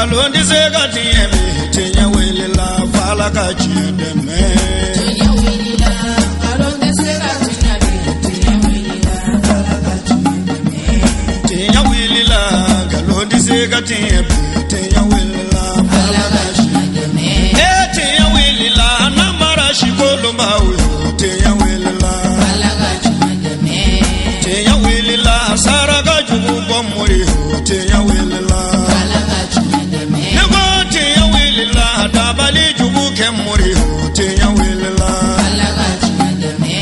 Nkalon tɛ se ka tiɲɛ bi, tiɲɛ wulila f'Ala ka tiɲɛ dɛmɛ. Tiɲɛ wulila, nkalon tɛ se ka tiɲɛ bi, tiɲɛ wulila, Ala ka tiɲɛ dɛmɛ. Tiɲɛ wulila, nkalon tɛ se ka tiɲɛ bi, tiɲɛ wulila Ala ka tiɲɛ dɛmɛ. E tiɲɛ wulila, namara si kolonbaw yo, tiɲɛ wulila. Ala ka tiɲɛ dɛmɛ. Tiɲɛ wulila, saraka jugu bɔ mori yo, tiɲɛ wulila. Ala ka tiɲɛ dɛmɛ. Ne ko tiɲɛ wulila, dabali jugu kɛ mori yo, tiɲɛ wulila. Ala ka tiɲɛ dɛmɛ.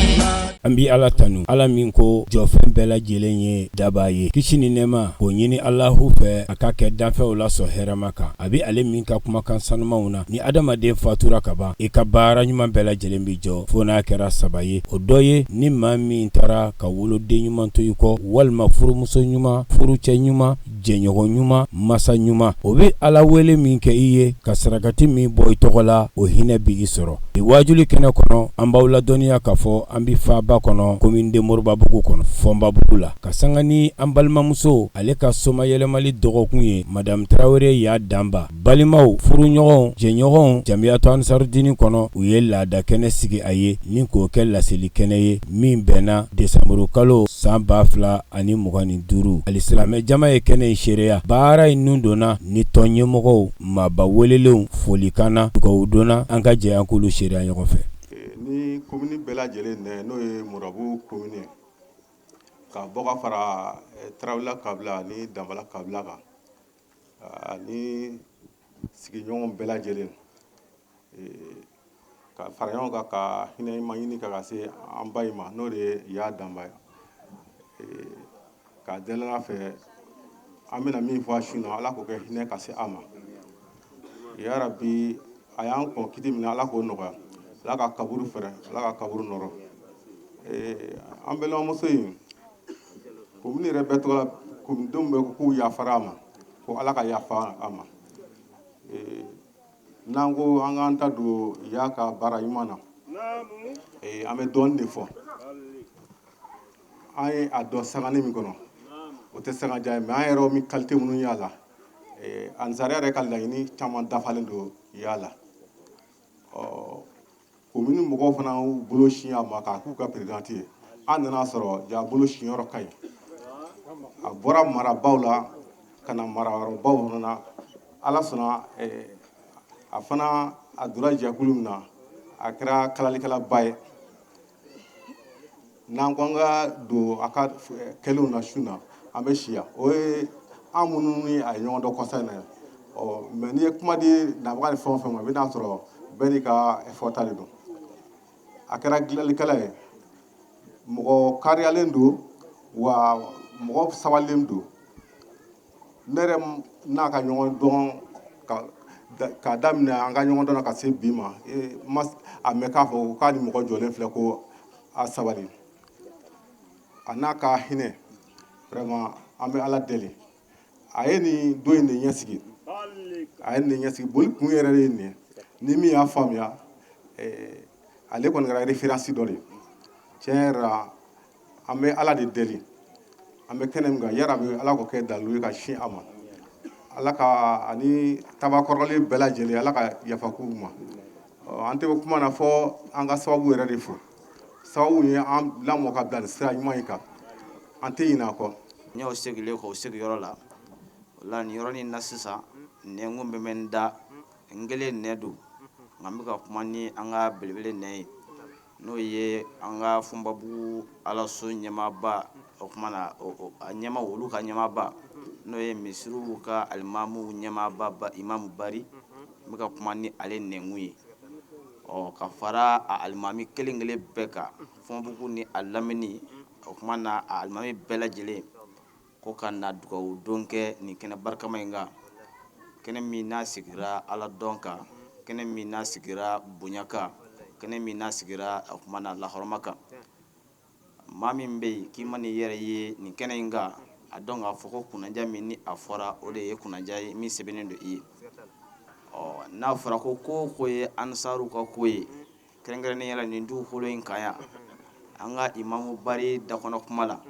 An bi Ala tanu, Ala min ko jɔfɛn bɛɛ lajɛlen ye daba ye. Kisi ni nɛɛma k'o ɲini Alahu fɛ, a ka kɛ danfɛnw la sɔn hɛrɛma kan. A bɛ ale min ka kumakan sanumanw na, ni adamaden fatura ka ban, i ka baara ɲuman bɛɛ lajɛlen bɛ jɔ, fo n'a kɛra saba ye. O dɔ ye ni maa min taara ka woloden ɲuman to i kɔ, walima furumuso ɲuman, furucɛ ɲuman, jɛɲɔgɔn ɲuman, masa ɲuman. O bɛ Ala wele min kɛ i ye, ka sarakati min bɔ i tɔgɔ la, o hinɛ bɛ i sɔrɔ. Bi waajuli kɛnɛ kɔnɔ, an b'aw ladɔnniya k'a fɔ an bɛ faaba kɔnɔ, commune de Moribabugu kɔnɔ, Fɔnbabugu la, ka sanga ni an balimamuso ale ka somayɛlɛmali dɔgɔkun ye, Madame Tarawele y'a danba. Balimaw, furuɲɔgɔnw, jɛɲɔgɔnw, jamiyatu ansarudini kɔnɔ, u ye laada kɛnɛ sigi a ye ni k'o kɛ laseli kɛnɛ ye min bɛnna desanburu kalo san 2025. Alisilamɛ jama ye kɛnɛ in seereya. Baara in nun donna ni tɔn ɲɛmɔgɔw, maaba welelenw folikan na, dugawu donna. An ka jɛ an k'olu seereya ɲɔgɔn fɛ. Ni komini bɛɛ lajɛlen nɛ, n'o ye Moribabugu komini ye, ka bɔ ka fara Tarawele kabila ni Danbala kabila kan ani sigiɲɔgɔn bɛɛ lajɛlen, ka fara ɲɔgɔn kan ka hinɛ ɲuman ɲini ka se an ba in ma, n'o de ye Ya Danba ye. K'a deli Ala fɛ, an bɛna min fɔ a su na, Ala k'o kɛ hinɛ ka se a ma yarabi. A y'an kɔn kiti min na, Ala k'o nɔgɔya, Ala ka kaburu fɛrɛ, Ala ka kaburu nɔrɔ. An balimamuso in, komini yɛrɛ bɛɛ tɔgɔ la, kominidenw bɛɛ ko k'u yafara a ma, ko Ala ka yafa a ma. N'an ko an k'an ta don Ya ka baara ɲuman na, an bɛ dɔɔnin de fɔ. An ye a dɔn sangani min kɔnɔ, o tɛ sanga jan ye, mais an yɛrɛ min qualité minnu y'a la, ansariya yɛrɛ ka laɲini caman dafalen don Ya la. Ɔ komini mɔgɔw fana y'u bolo sin a ma k'a k'u ka présidente ye. An nana sɔrɔ ja bolo sinyɔrɔ ka ɲi. A bɔra marabaw la ka na marayɔrɔbaw fana na. Ala sɔnna, a fana a donna jɛkulu min na, a kɛra kalalikɛlaba ye. N'an ko an ka don a ka kɛlenw na su na, an bɛ si yan. O ye an minnu ni a ye ɲɔgɔn dɔn kɔsa in na. Ɔ mais n'i ye kuma di nabaga ni fɛn o fɛn ma, i bɛn'a sɔrɔ bɛɛ n'i ka fɔta de don. A kɛra dilanlikɛla ye, mɔgɔ kariyalen don, wa mɔgɔ sabalilen don. Ne yɛrɛ n'a ka ɲɔgɔn dɔn k'a daminɛ an ka ɲɔgɔn dɔn na ka se bi ma, ma a mɛn k'a fɔ k'a ni mɔgɔ jɔlen filɛ ko a sabali. A n'a ka hinɛ, vraiment an bɛ Ala deli. A ye nin don in de ɲɛsigi, a ye nin ɲɛsigi. Boli kun yɛrɛ de ye nin ye. Ni min y'a faamuya, ale kɔni kɛra référence dɔ de ye. Tiɲɛ yɛrɛ la, an bɛ Ala de deli. An bɛ kɛnɛ min kan, yarabi Ala k'o kɛ dalilu ye ka sin a ma. Ala ka ani tabakɔrɔlen bɛɛ lajɛlen, Ala ka yafa k'u ma. An tɛ kuma na fɔ an ka sababu yɛrɛ de fo. Sababu ye an lamɔ ka bila nin sira ɲuman in kan, an tɛ ɲinɛ a kɔ. N y'o segilen kɔ o sigiyɔrɔ la. O la nin yɔrɔnin na sisan, nɛnkun bɛ n da n kelen nɛ don, nka n bɛ ka kuma ni an ka belebele nɛ ye, n'o ye an ka Fɔnbabugu alaso ɲɛmaaba. O kuma na, a ɲɛma, olu ka ɲɛmaaba, n'o ye misiriw ka alimamuw ɲɛmaaba, imamu Bari. N bɛ ka kuma ni ale nɛnkun ye. Ɔ ka fara a alimami kelen kelen bɛɛ kan, Fɔnbabugu ni a lamini, o kuma na a alimami bɛɛ lajɛlen ko ka na dugawu don kɛ nin kɛnɛ barikama in kan, kɛnɛ min n'a sigira Ala dɔn kan, kɛnɛ min n'a sigira bonya kan, kɛnɛ min n'a sigira o kuma na lahɔrɔma kan. Maa min bɛ yen k'i ma n'i yɛrɛ ye nin kɛnɛ in kan, a dɔn k'a fɔ ko kunnadiya min ni a fɔra, o de ye kunnadiya ye min sɛbɛnnen don i ye. Ɔ n'a fɔra ko ko o ko ye ansaru ka ko ye, kɛrɛnkɛrɛnnenya la nin dugukolo in kan yan, an ka imamu Bari dakɔnɔ kuma la,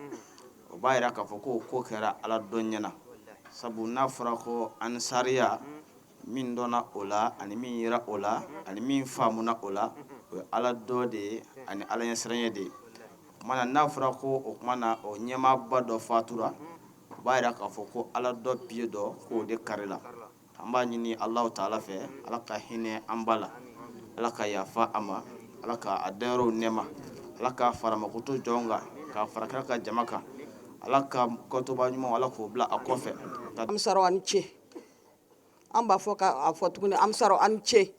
o b'a yira k'a fɔ ko ko kɛra Ala dɔn ɲɛna. Sabu n'a fɔra ko ansariya Min dɔnna o la ani min yera o la ani min faamuna o la, o ye Ala dɔn de ye ani Ala ɲɛsiranɲɛ de ye. O tuma na n'a fɔra ko o tuma na o ɲɛmaaba dɔ fatura, o b'a yira k'a fɔ ko Ala dɔn pied dɔ k'o de karila. An b'a ɲini Alahu taala fɛ, Ala ka hinɛ an ba la, Ala ka yafa a ma, Ala ka a dayɔrɔw nɛɛma, Ala k'a fara makoto jɔnw kan, k'a fara kira ka jama kan, Ala ka kɔtoba ɲumanw Ala k'o bila a kɔfɛ. Ansar aw ni ce. An b'a fɔ k'a fɔ tuguni, Ansar aw ni ce.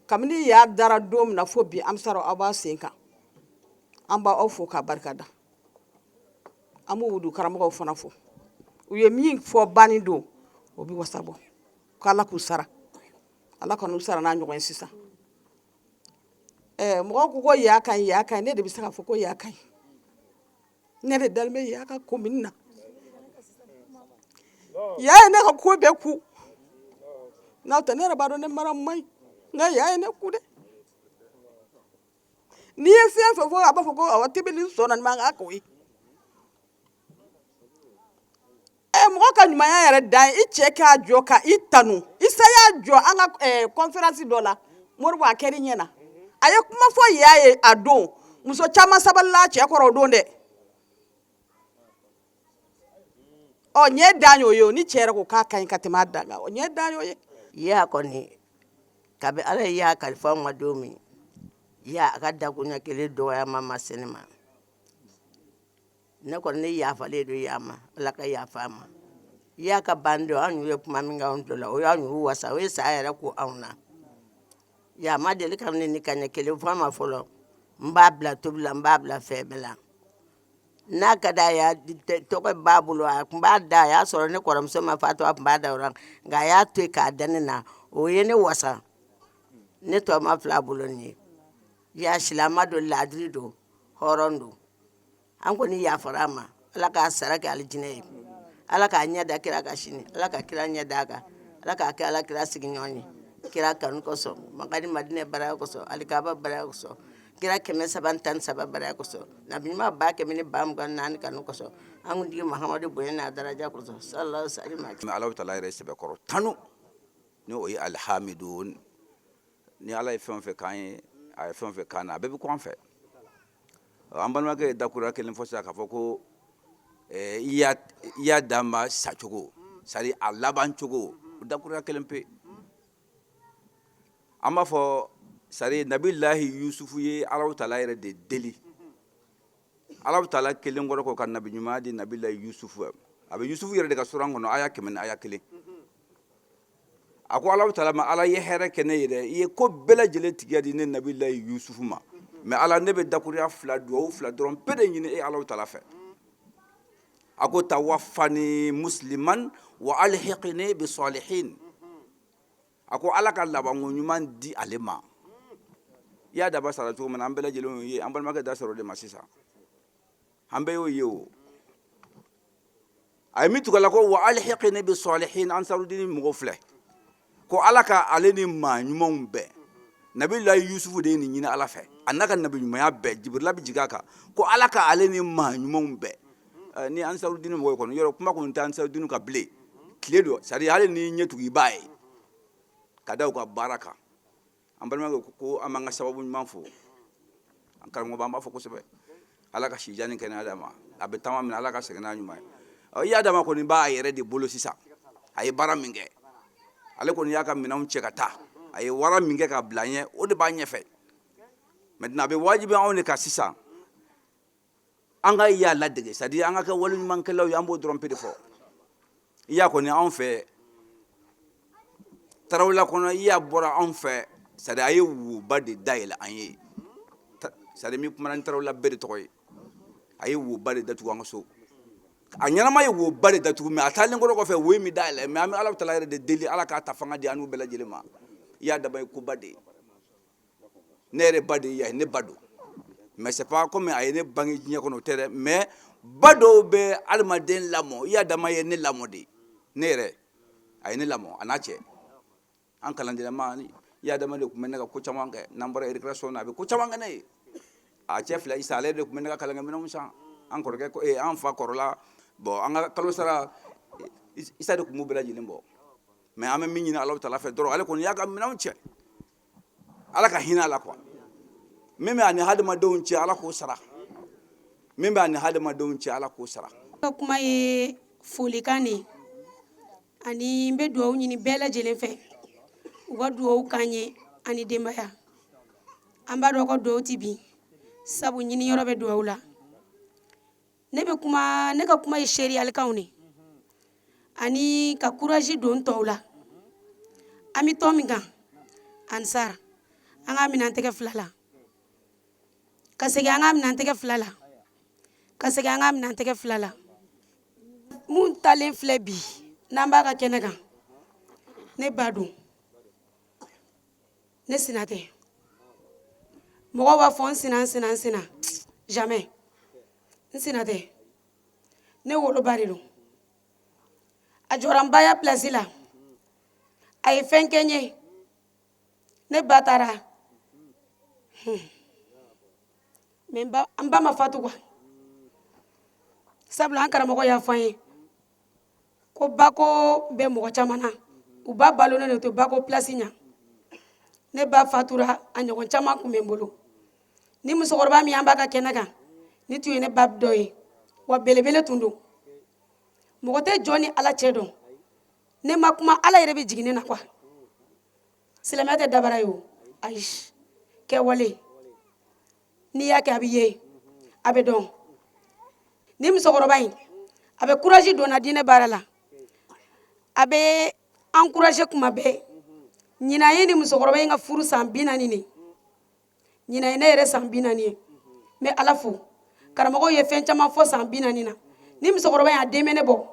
Kabini y'a dara don min na fo bi, Ansar aw b'a sen kan. An b'aw fo k'a barika da. An b'u wudu karamɔgɔw fana fo. U ye min fɔ banni don, o bɛ wasa bɔ. K'Ala k'u sara, Ala ka n'u sara n'a ɲɔgɔn ye sisan. Mɔgɔw ko ko ya ka ɲi, ya ka ɲi. Ne de bɛ se k'a fɔ ko ya ka ɲi. Ne de dalen bɛ ya ka commune na. Ya ye ne ka ko bɛɛ ku. N'o tɛ ne yɛrɛ b'a dɔn ne mara man ɲi, nka ya ye ne ku dɛ. N'i ye fɛn fɛn fɔ, a b'a fɔ ko awɔ, tebeli sɔnna nin ma, an k'a k'o ye. Mɔgɔ ka ɲumanya yɛrɛ dan ye i cɛ k'a jɔ ka i tanu. Isa y'a jɔ an ka conférence dɔ la, Moribo, a kɛra i ɲɛ na. A ye kuma fɔ ya ye a don, muso caman sabalila cɛ kɔrɔ o don dɛ. Ɔ ɲɛ dan y'o ye o, ni cɛ yɛrɛ ko k'a ka ɲi ka tɛmɛ a dan kan, o ɲɛ dan y'o ye. Ya kɔni, kabi Ala ye ya kalifa ma don min, ya a ka dakunya kelen dɔgɔya ma se ne ma. Ne kɔni ne yafalen don ya ma, Ala ka yafa ma. Ya ka ban don, an y'u ye kuma min kɛ anw tulo la, o y'an y'u wasa, o ye saya yɛrɛ ko anw na. Ya ma deli ka ne ni kaɲɛ kelen fɔ a ma fɔlɔ. N b'a bila tobi la, n b'a bila fɛn bɛɛ la. N'a ka d'a ye, tɔgɔ b'a bolo, a tun b'a da, a y'a sɔrɔ ne kɔrɔmuso ma fatu, a tun b'a da yɔrɔ, nka a y'a to yen k'a da ne na, o ye ne wasa. Ne tɔ ma fila bolo nin ye. Ya silamɛ don, laadiri don, hɔrɔn don. An kɔni yafara a ma, Ala k'a sara kɛ alijinɛ ye, Ala k'a ɲɛ da kira kan sini, Ala ka kira ɲɛ da a kan, Ala k'a kɛ Ala kira sigiɲɔgɔn ye, kira kanu kosɔn, Maka ni Madinɛ baraka kosɔn, alikaba baraka kosɔn, kira 313 baraka kosɔn, nabi ɲuman 124,000 kanu kosɔn, an kuntigi Mahamadu bonya n'a daraja kosɔn, sallallahu alaihi wasallam. Ala taala yɛrɛ sɛbɛkɔrɔ tanu ni o ye alhamidun. Ni Ala ye fɛn o fɛn k'an ye, a ye fɛn o fɛn k'an na, a bɛɛ bɛ kun an fɛ. An balimakɛ ye dakura kelen fɔ sisan k'a fɔ ko i y'a d'a ma sacogo, c'est-à-dire a laban cogo, dakura kelen pe. An b'a fɔ c'est-à-dire nabilahi Yusufu ye Alahu taala yɛrɛ de deli. Alahu taala kelen kɔrɔ ko ka nabi ɲuman di nabilahi Yusufu. A bɛ Yusufu yɛrɛ de ka suran kɔnɔ, aya 100 ni aya 1. A ko Alahu taala ma, Ala ye hɛrɛ kɛ ne ye dɛ, i ye ko bɛɛ lajɛlen tigiya di ne nabilahi Yusufu ma, mais Ala ne bɛ dakuruya fila, duwawu fila dɔrɔn pe de ɲini e Alahu taala fɛ. A ko tawafani musliman wa alhiqni bi salihin. A ko Ala ka labanko ɲuman di ale ma. I y'a daba sara cogo min na, an bɛɛ lajɛlen y'o ye. An balimakɛ da sɔrɔ o de ma sisan, an bɛɛ y'o ye. O a ye min tugu a la ko wa alhiqni bi salihin, ansarudini mɔgɔw filɛ ko Ala ka ale ni maa ɲumanw bɛn. Nabilahi Yusufu de ye nin ɲini Ala fɛ, a n'a ka nabi ɲumanya bɛɛ, Jibirila bɛ jigin a kan ko Ala ka ale ni maa ɲumanw bɛn. Ni ansarudini mɔgɔw kɔni yɔrɔ kuma kɔni tɛ ansarudini ka bilen tile don, c'est à dire hali n'i ɲɛ tugu i b'a ye ka da u ka baara kan. An balimakɛ ko an b'an ka sababu ɲuman fo, an karamɔgɔba, an b'a fɔ kosɛbɛ, Ala ka sijan ni kɛnɛya d'a ma. A bɛ taama min na, Ala ka segin n'a ɲuman ye. I y'a d'a ma kɔni b'a yɛrɛ de bolo sisan. A ye baara min kɛ, ale kɔni y'a ka minɛnw cɛ ka taa, a ye wara min kɛ ka bila ɲɛ, o de b'a ɲɛfɛ. Maintenant a bɛ wajibi anw de kan sisan, an ka y'a ladege, c'est à dire an ka kɛ wale ɲumankɛlaw ye. An b'o dɔrɔn pe de fɔ. I y'a kɔni anw fɛ tarawela kɔnɔ, i y'a bɔra anw fɛ, c'est à dire a ye woba de dayɛlɛ an ye. C'est à dire min kumana ni tarawela bɛɛ de tɔgɔ ye, a ye woba de datugu an ka so. A ɲɛnama ye woba de datugu, mais a taalen kɔrɔ kɔfɛ, wo min dayɛlɛ. Mais an bɛ Ala taala yɛrɛ de deli, Ala k'a ta fanga di an n'u bɛɛ lajɛlen ma. I y'a daba ye koba de ye. Ne yɛrɛ ba de ye ne ba don, mais c'est pas comme a ye ne bange diɲɛ kɔnɔ, o tɛ dɛ. Mais ba dɔw bɛ adamaden lamɔ, i y'a dama ye ne lamɔ de. Ne yɛrɛ a ye ne lamɔ, a n'a cɛ an kalandenlama, i y'a dama de tun bɛ ne ka ko caman kɛ. N'an bɔra récréation na, a bɛ ko caman kɛ ne ye. A cɛ fila Isa, ale de tun bɛ ne ka kalankɛminɛnw san. An kɔrɔkɛ, an fa kɔrɔla, bon, an ka kalo sara, Isa de tun b'u bɛɛ lajɛlen bɔ. Mais an bɛ min ɲini Alahu taala fɛ dɔrɔn, ale kɔni y'a ka minɛnw cɛ, Ala ka hinɛ a la quoi. Min bɛ a ni hadamadenw cɛ, Ala k'o sara. Min bɛ a ni hadamadenw cɛ, Ala k'o sara. Ka kuma ye folikan de ye, ani n bɛ dugawu ɲini bɛɛ lajɛlen fɛ, u ka dugawu k'an ye ani denbaya. An b'a dɔn ka dugawu tɛ bin, sabu ɲini yɔrɔ bɛ dugawu la. Ne bɛ kuma, ne ka kuma ye seereyalikanw de ani ka courage don tɔw la. An bɛ tɔn min kan, Ansar, an k'a minɛ an tɛgɛ fila la, ka segin an k'a minɛ an tɛgɛ fila la, ka segin an k'a minɛ an tɛgɛ fila la. Mun talen filɛ bi n'an b'a ka kɛnɛ kan, ne ba don, ne sina tɛ. Mɔgɔw b'a fɔ n sina, n sina, n sina, jamais n sina tɛ. Ne woloba de don. A jɔra n baya place la, a ye fɛn kɛ n ye. Ne ba taara, mais n ba ma fatu quoi, sabula an karamɔgɔ y'a fɔ an ye ko bako bɛ mɔgɔ caman na, u ba balolen de to bako place ɲa. Ne ba fatura, a ɲɔgɔn caman tun bɛ n bolo. Ni musokɔrɔba min an b'a ka kɛnɛ kan, ni tun ye ne ba dɔ ye, wa belebele tun don. Mɔgɔ tɛ jɔn ni Ala cɛ dɔn. Ne ma kuma, Ala yɛrɛ bɛ jigin ne na quoi. Silamɛya tɛ dabara ye o, ayi, kɛwale. N'i y'a kɛ, a bɛ ye, a bɛ dɔn. Ni musokɔrɔba in, a bɛ courage don na diinɛ baara la, a bɛ encourager kuma bɛɛ. Ɲinan ye ni musokɔrɔba in ka furu san 40 de, ɲinan ye ne yɛrɛ san 40 ye. N bɛ Ala fo, karamɔgɔw ye fɛn caman fɔ san 40 na. Ni musokɔrɔba in, a den bɛ ne bɔ.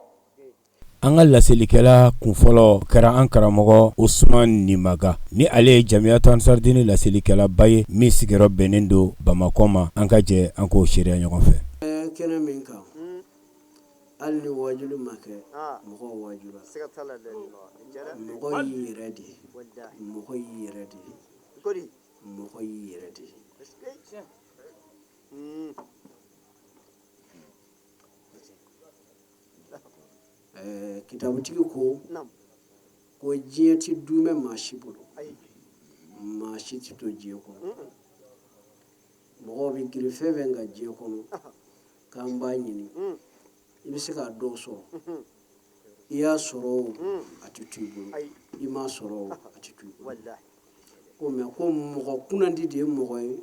An ka laselikɛla kunfɔlɔ kɛra an karamɔgɔ Usman Nimaga, ni ale ye Jamiyatu Ansaridini laselikɛlaba ye min sigiyɔrɔ bɛnnen don Bamakɔ ma. An ka jɛ an k'o seereya ɲɔgɔn fɛ. Kɛnɛ min kan, hali ni wajuli ma kɛ, mɔgɔw wajula. Mɔgɔ y'i yɛrɛ de ye, mɔgɔ y'i yɛrɛ de ye, mɔgɔ y'i yɛrɛ de ye. Kitabutigi ko ko diɲɛ tɛ duumɛ maa si bolo, maa si tɛ to diɲɛ kɔnɔ. Mɔgɔw bɛ girin fɛn fɛn kan diɲɛ kɔnɔ k'an b'a ɲini, i bɛ se k'a dɔw sɔrɔ. I y'a sɔrɔ o, a tɛ to i bolo, i m'a sɔrɔ o, a tɛ to i bolo. Ko mais ko mɔgɔ kunnandi de ye mɔgɔ ye,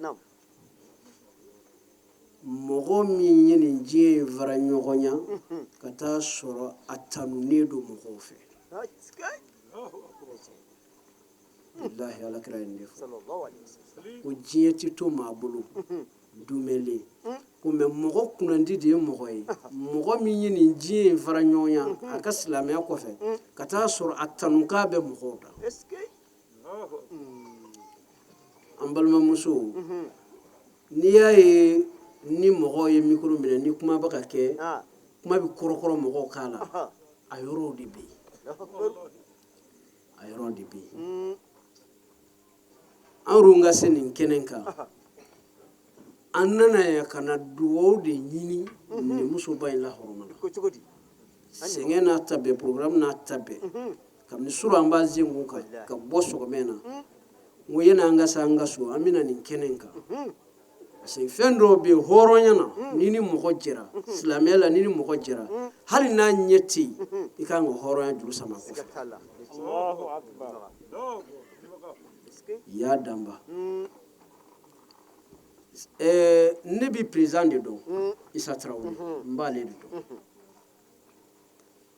mɔgɔ min ye nin diɲɛ in fara ɲɔgɔn ya ka taa sɔrɔ a tanunen don mɔgɔw fɛ. Bilahi, Ala kira ye nin de fɔ ko diɲɛ tɛ to maa bolo dumɛlen. Ko mais mɔgɔ kunnandi de ye mɔgɔ ye, mɔgɔ min ye nin diɲɛ in fara ɲɔgɔn ya a ka silamɛya kɔfɛ ka taa sɔrɔ a tanukan bɛ mɔgɔw da. An balimamuso, n'i y'a ye ni mɔgɔw ye micro minɛ, ni kuma bɛ ka kɛ, kuma bɛ kɔrɔkɔrɔ mɔgɔw kan la, a yɔrɔw de bɛ yen, a yɔrɔ de bɛ yen. An yɛrɛ ka se nin kɛnɛ kan, an nana yan ka na dugawu de ɲini nin musoba in lahɔrɔma la. Sɛgɛn n'a ta bɛɛ, programme n'a ta bɛɛ, kabini surɔ an b'an sen kun kan ka bɔ sɔgɔmɛ na, n ko yanni an ka se an ka so, an bɛna nin kɛnɛ in kan, parce que fɛn dɔw bɛ yen hɔrɔnya na, n'i ni mɔgɔ jɛra silamɛya la, n'i ni mɔgɔ jɛra, hali n'a ɲɛ tɛ yen, i kan ka hɔrɔnya juru sama kɔfɛ. Ya danba, ne bɛ président de dɔn, Isa Tarawele, n b'ale de dɔn.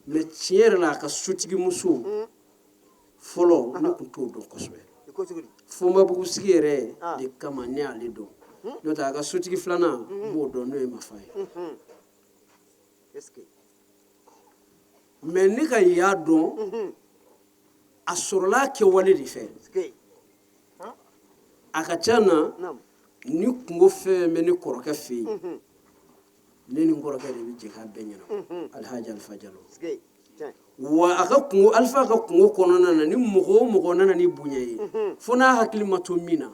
Mais tiɲɛ yɛrɛ la, a ka sotigimuso fɔlɔ, ne tun t'o dɔn kosɛbɛ. Fɔnbabugu sigi yɛrɛ de kama ne y'ale dɔn. N'o tɛ, a ka sotigi filanan, n b'o dɔn, n'o ye Mafa ye. Mais ne ka ya dɔn, a sɔrɔla kɛwale de fɛ. A ka ca na, ni kunko fɛn bɛ ne kɔrɔkɛ fɛ yen, ne ni n kɔrɔkɛ de bɛ jɛ k'a bɛɛ ɲɛnabɔ, Alhaji Alifa Jalo. Wa a ka kungo, Alifa ka kungo kɔnɔna na, ni mɔgɔ o mɔgɔ nana ni bonya ye, fo n'a hakili ma to min na,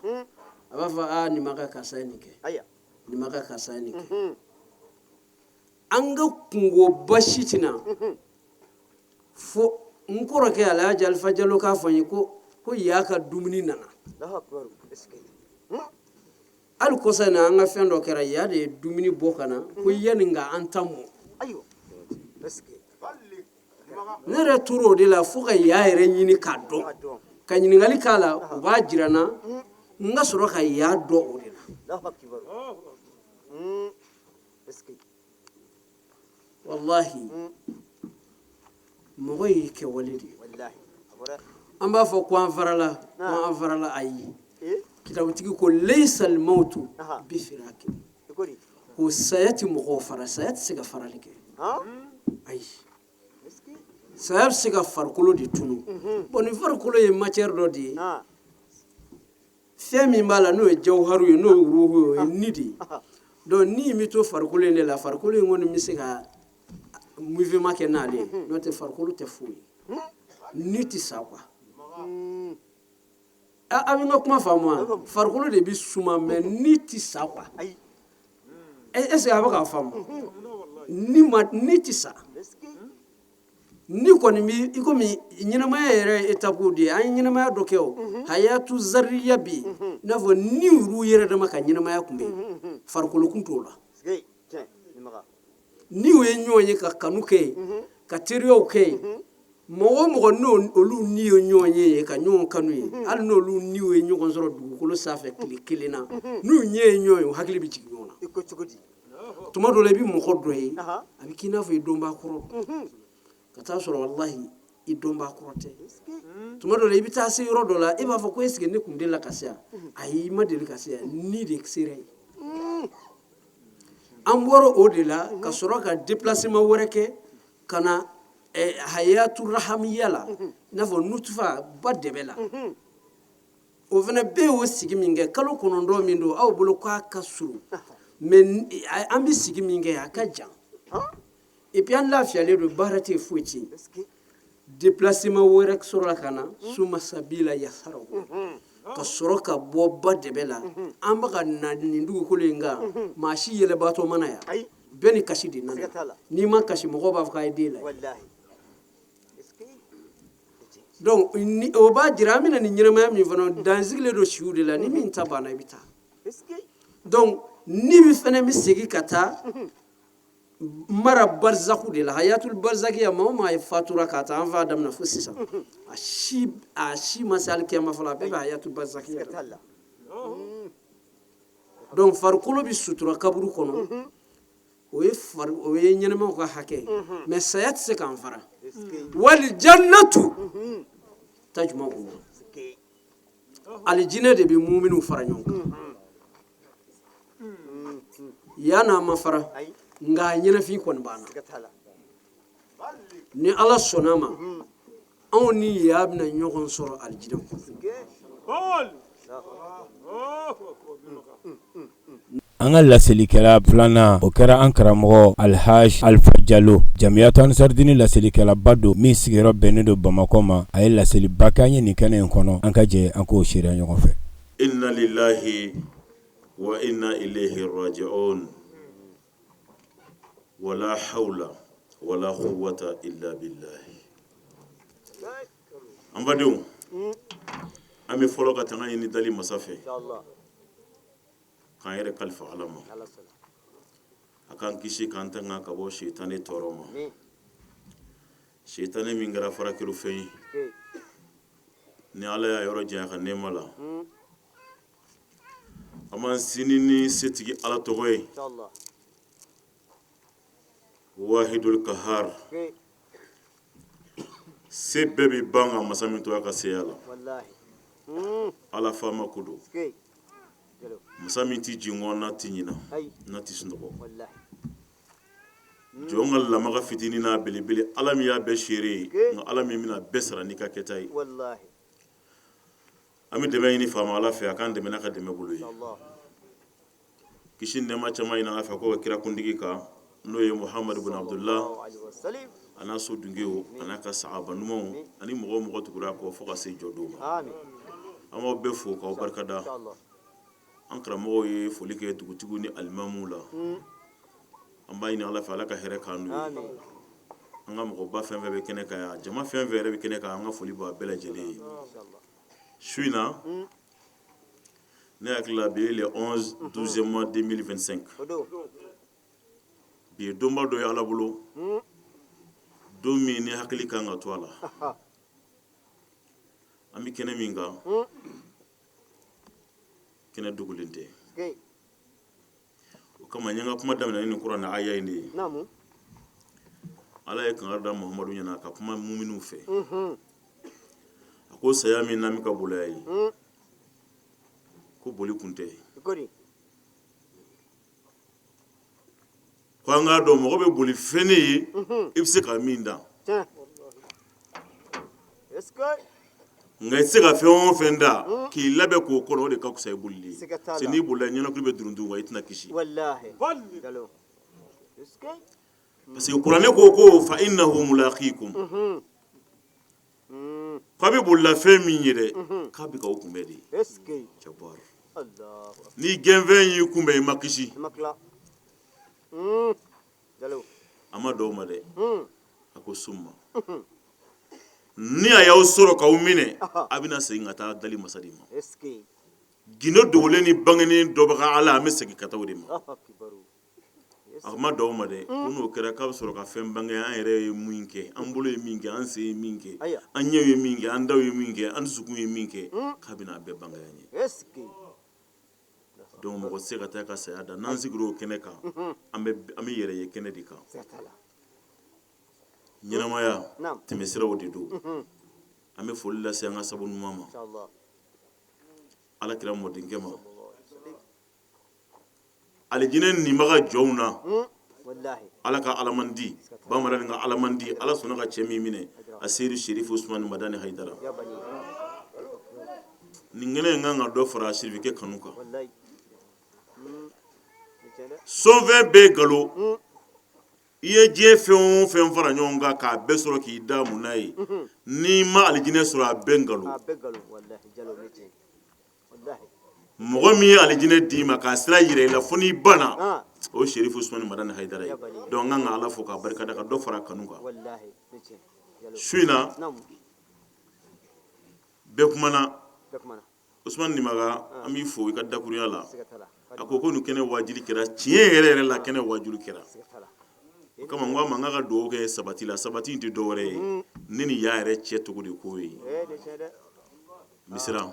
a b'a fɔ: aa, nin ma ka karisa ye nin kɛ, nin ma ka karisa ye nin kɛ. An ka kungoba si tɛna fo N kɔrɔkɛ Alhaji Alifa Jalo k'a fɔ n ye ko yaa ka dumuni nana. Hali kɔsa in na, an ka fɛn dɔ kɛra, yaa de ye dumuni bɔ ka na ko yanni ka an ta mɔ. Ne yɛrɛ tora o de la fo ka yaa yɛrɛ ɲini k'a dɔn, ka ɲininkali k'a la, u b'a jira n na, n ka sɔrɔ ka yaa dɔn o de la. Walahi, mɔgɔ y'i kɛwale de ye. An b'a fɔ ko an farala, ko an farala, ayi. Kitabutigi ko leisal mautu bi firaki, ko saya tɛ mɔgɔw fara, saya tɛ se ka farali kɛ, ayi. Saya bɛ se ka farikolo de tunu. Bon, ni farikolo ye matière dɔ de ye, fɛn min b'a la, n'o ye jawharu ye, n'o ye ruhu ye, o ye ni de ye. Donc ni in bɛ to farikolo in de la. Farikolo in kɔni bɛ se ka mouvement kɛ n'ale ye, n'o tɛ farikolo tɛ foyi ye, ni tɛ sa quoi. A bɛ n ka kuma faamu wa? Farikolo de bɛ suma, mais ni tɛ sa quoi. Est ce que a bɛ k'a faamu? Ni ma, ni tɛ sa. Ni kɔni bi i komi ɲɛnamaya yɛrɛ ye étape de ye. An ye ɲɛnamaya dɔ kɛ, o hayatu zariya bɛ yen, i n'a fɔ ni olu yɛrɛ dama ka ɲɛnamaya kun bɛ yen, farikolo kun t'o la. Ni u ye ɲɔgɔn ye ka kanu kɛ yen, ka teriyaw kɛ yen, mɔgɔ o mɔgɔ n'o olu ni ye ɲɔgɔn ye ka ɲɔgɔn kanu ye, hali n'olu niw ye ɲɔgɔn sɔrɔ dugukolo sanfɛ tile kelen na, n'u ɲɛ ye ɲɔgɔn ye, u hakili bɛ jigin ɲɔgɔn na. Tuma dɔ la, i bɛ mɔgɔ dɔ ye, a bɛ k'i n'a fɔ i dɔnbaa kɔrɔ don, ka taa sɔrɔ walahi i dɔnbaa kɔrɔ tɛ. Tuma dɔ la, i bɛ taa se yɔrɔ dɔ la, e b'a fɔ ko est ce que ne tun delila ka se yan? Ayi, i ma deli ka se yan, ni de sera yen. An bɔra o de la ka sɔrɔ ka déplacement wɛrɛ kɛ ka na hayatu rahamiya la, i n'a fɔ nutufa ba dɛbɛ la. O fana bɛɛ y'o sigi min kɛ kalo 9 min don, aw bolo k'a ka surun, mais an bɛ sigi min kɛ, a ka jan. Et puis an lafiyalen don, baara tɛ yen, foyi tɛ yen. Déplacement wɛrɛ sɔrɔla ka na suma sabila yasarahu, ka sɔrɔ ka bɔ ba dɛbɛ la, an bɛ ka na nin dugukolo in kan. Maa si yɛlɛbaatɔ mana yan, bɛɛ ni kasi de nana. N'i ma kasi, mɔgɔw b'a fɔ k'a ye den la. Donc o b'a jira an bɛna nin ɲɛnamaya min fana dansigilen don siw de la. Ni min ta banna, i bɛ taa. Donc ni min fana bɛ segin ka taa mara barizaku de la, hayatul barizakiya. Maa o maa ye fatura k'a ta an fa daminɛ fo sisan, a si ma se alikiyama fɔlɔ, a bɛɛ bɛ hayatul barizakiya la. Donc farikolo bɛ sutura kaburu kɔnɔ, o ye fari, o ye ɲɛnɛmaw ka hakɛ ye, mais saya tɛ se k'an fara. Wali jannatu tajma'u, alijinɛ de bɛ muminiw fara ɲɔgɔn kan. Yan n'a ma fara, nka a ɲɛnafin kɔni b'an na. Ni Ala sɔnna ma, anw ni ya bɛna ɲɔgɔn sɔrɔ alijinɛ kɔnɔ. An ka laselikɛla filanan, o kɛra an karamɔgɔ Alhaji Alifa Jalo, Jamiyatu Ansaridini laselikɛlaba don min sigiyɔrɔ bɛnnen don Bamakɔ ma. A ye laseliba kɛ an ye nin kɛnɛ in kɔnɔ. An ka jɛ an k'o seereya ɲɔgɔn fɛ. Inna lillahi wa inna ilayhi raji'un wala hawla wala quwwata illa billahi. An badenw, an bɛ fɔlɔ ka tanga ɲini dali masa fɛ, k'an yɛrɛ kalifa Ala ma, a k'an kisi k'an tanga ka bɔ sitani tɔɔrɔ ma, sitani min kɛra farakerufɛn ye ni Ala y'a yɔrɔ janya ka nɛɛma la. An b'an sini ni setigi Ala tɔgɔ ye, wahidul kahar, se bɛɛ bɛ ban ka masa min to a ka seya la. Ala faama ko don, masa min tɛ jingɔn n'a tɛ ɲina n'a tɛ sunɔgɔ. Jɔn ka lamaga fitinin n'a belebele, Ala min y'a bɛɛ seere ye, nka Ala min bɛna bɛɛ sara n'i ka kɛta ye. An bɛ dɛmɛ ɲini faama Ala fɛ, a k'an dɛmɛ n'a ka dɛmɛ bolo ye. Kisi nɛɛma caman ɲini Ala fɛ k'o kɛ kira kuntigi kan, n'o ye Muhamadu bin Abdullah, a n'a so dungew, a n'a ka sahaba ɲumanw, ani mɔgɔ o mɔgɔ tugura a kɔ fo ka se jɔ don ma. An b'aw bɛɛ fo k'aw barikada. An karamɔgɔw ye foli kɛ dugutigiw ni alimamuw la. An b'a ɲini Ala fɛ, Ala ka hɛrɛ k'an n'u ye. An ka mɔgɔba fɛn fɛn bɛ kɛnɛ kan yan, jama fɛn fɛn yɛrɛ bɛ kɛnɛ kan, an ka foli b'a bɛɛ lajɛlen ye su in na. Ne hakili la bi ye le 11 12e mois 2025. Bi ye donba dɔ ye Ala bolo, don min ni hakili kan ka to a la. An bɛ kɛnɛ min kan, kɛnɛ dogolen tɛ. O kama n ye n ka kuma daminɛ ni nin kuranɛ aya in de ye. Ala ye kangari da Muhamadu ɲɛna ka kuma muminiw fɛ. A ko saya min n'an bɛ ka boli a ye, ko boli kun tɛ. Ko an k'a dɔn, mɔgɔ bɛ boli fɛn de ye i bɛ se ka min dan, nka i tɛ se ka fɛn o fɛn dan, k'i labɛn k'o kɔnɔ, o de ka fisa i bolili ye. Parce que n'i bolila, ɲɛnakili bɛ duruntu wa i tɛna kisi. Parce que kuranɛ ko fa innahu mulaqikum, k'a bɛ bolila fɛn min ye dɛ, k'a bɛ k'aw kunbɛn de. Ni gɛnfɛn y'i kunbɛn, i ma kisi. A ma dɔw ma dɛ, a ko summa, ni a y'aw sɔrɔ k'aw minɛ, a bɛna segin ka taa dali masa de ma. Gindo dogolen ni bangenen dɔnbaga Ala, an bɛ segin ka taa o de ma. A ma dɔw ma dɛ, ko n'o kɛra, k'a bɛ sɔrɔ ka fɛn bange an yɛrɛ ye min kɛ, an bolo ye min kɛ, an sen ye min kɛ, an ɲɛw ye min kɛ, an daw ye min kɛ, an dusukun ye min kɛ, k'a bɛna a bɛɛ bange an ye. Donc mɔgɔ tɛ se ka taa ka saya da. N'an sigira o kɛnɛ kan, an bɛ yɛrɛ ye kɛnɛ de kan. Ɲɛnamaya tɛmɛsiraw de don. An bɛ foli lase an ka sabu ɲuman ma, Ala kira mɔdenkɛ ma, alijinɛ nibaga jɔnw na. Ala ka alamandi bamanan ka alamandi, Ala sɔnna ka cɛ min minɛ, a seyidu Serifu Usumani Madani Hayidara. Nin kɛnɛ in kan ka dɔ fara sirifikɛ kanu kan. Sɔnfɛn bɛɛ nkalon. I ye diɲɛ fɛn o fɛn fara ɲɔgɔn kan k'a bɛɛ sɔrɔ k'i da mun n'a ye, n'i ma alijinɛ sɔrɔ, a bɛɛ nkalon. Mɔgɔ min ye alijinɛ d'i ma k'a sira yira i la fo n'i banna, o ye Serifu Usumani Madani Hayidara ye. Donc an kan ka Ala fo k'a barikada, ka dɔ fara kanu kan. Su in na, bɛɛ kumana. Usumani Nimaga, an b'i fo i ka dakurunya la. A ko ko nin kɛnɛ wajuli kɛra tiɲɛ yɛrɛ yɛrɛ la, kɛnɛ wajuli kɛra. O kama n ko a ma, n k'a ka dugawu kɛ sabati la. Sabati in tɛ dɔwɛrɛ ye, ne ni y'a yɛrɛ cɛ cogo de ko ye. Misira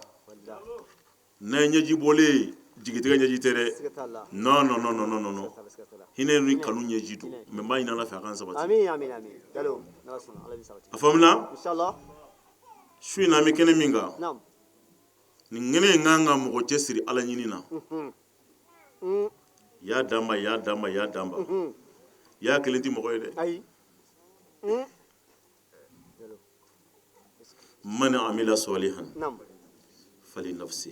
n'a ye ɲɛji bɔlen, jigitigɛ ɲɛji tɛ dɛ. Non, non, non, non, non, non, hinɛ ni kanu ɲɛji don. Mais n b'a ɲini Ala fɛ a k'an sabati. A faamuna? Su in na, an bɛ kɛnɛ min kan, nin kɛnɛ in kan ka mɔgɔ cɛ siri Ala ɲini na. Y'a danba, y'a danba, y'a danba, y'a kelen tɛ mɔgɔ ye dɛ. Man amila salihan fali nafsi.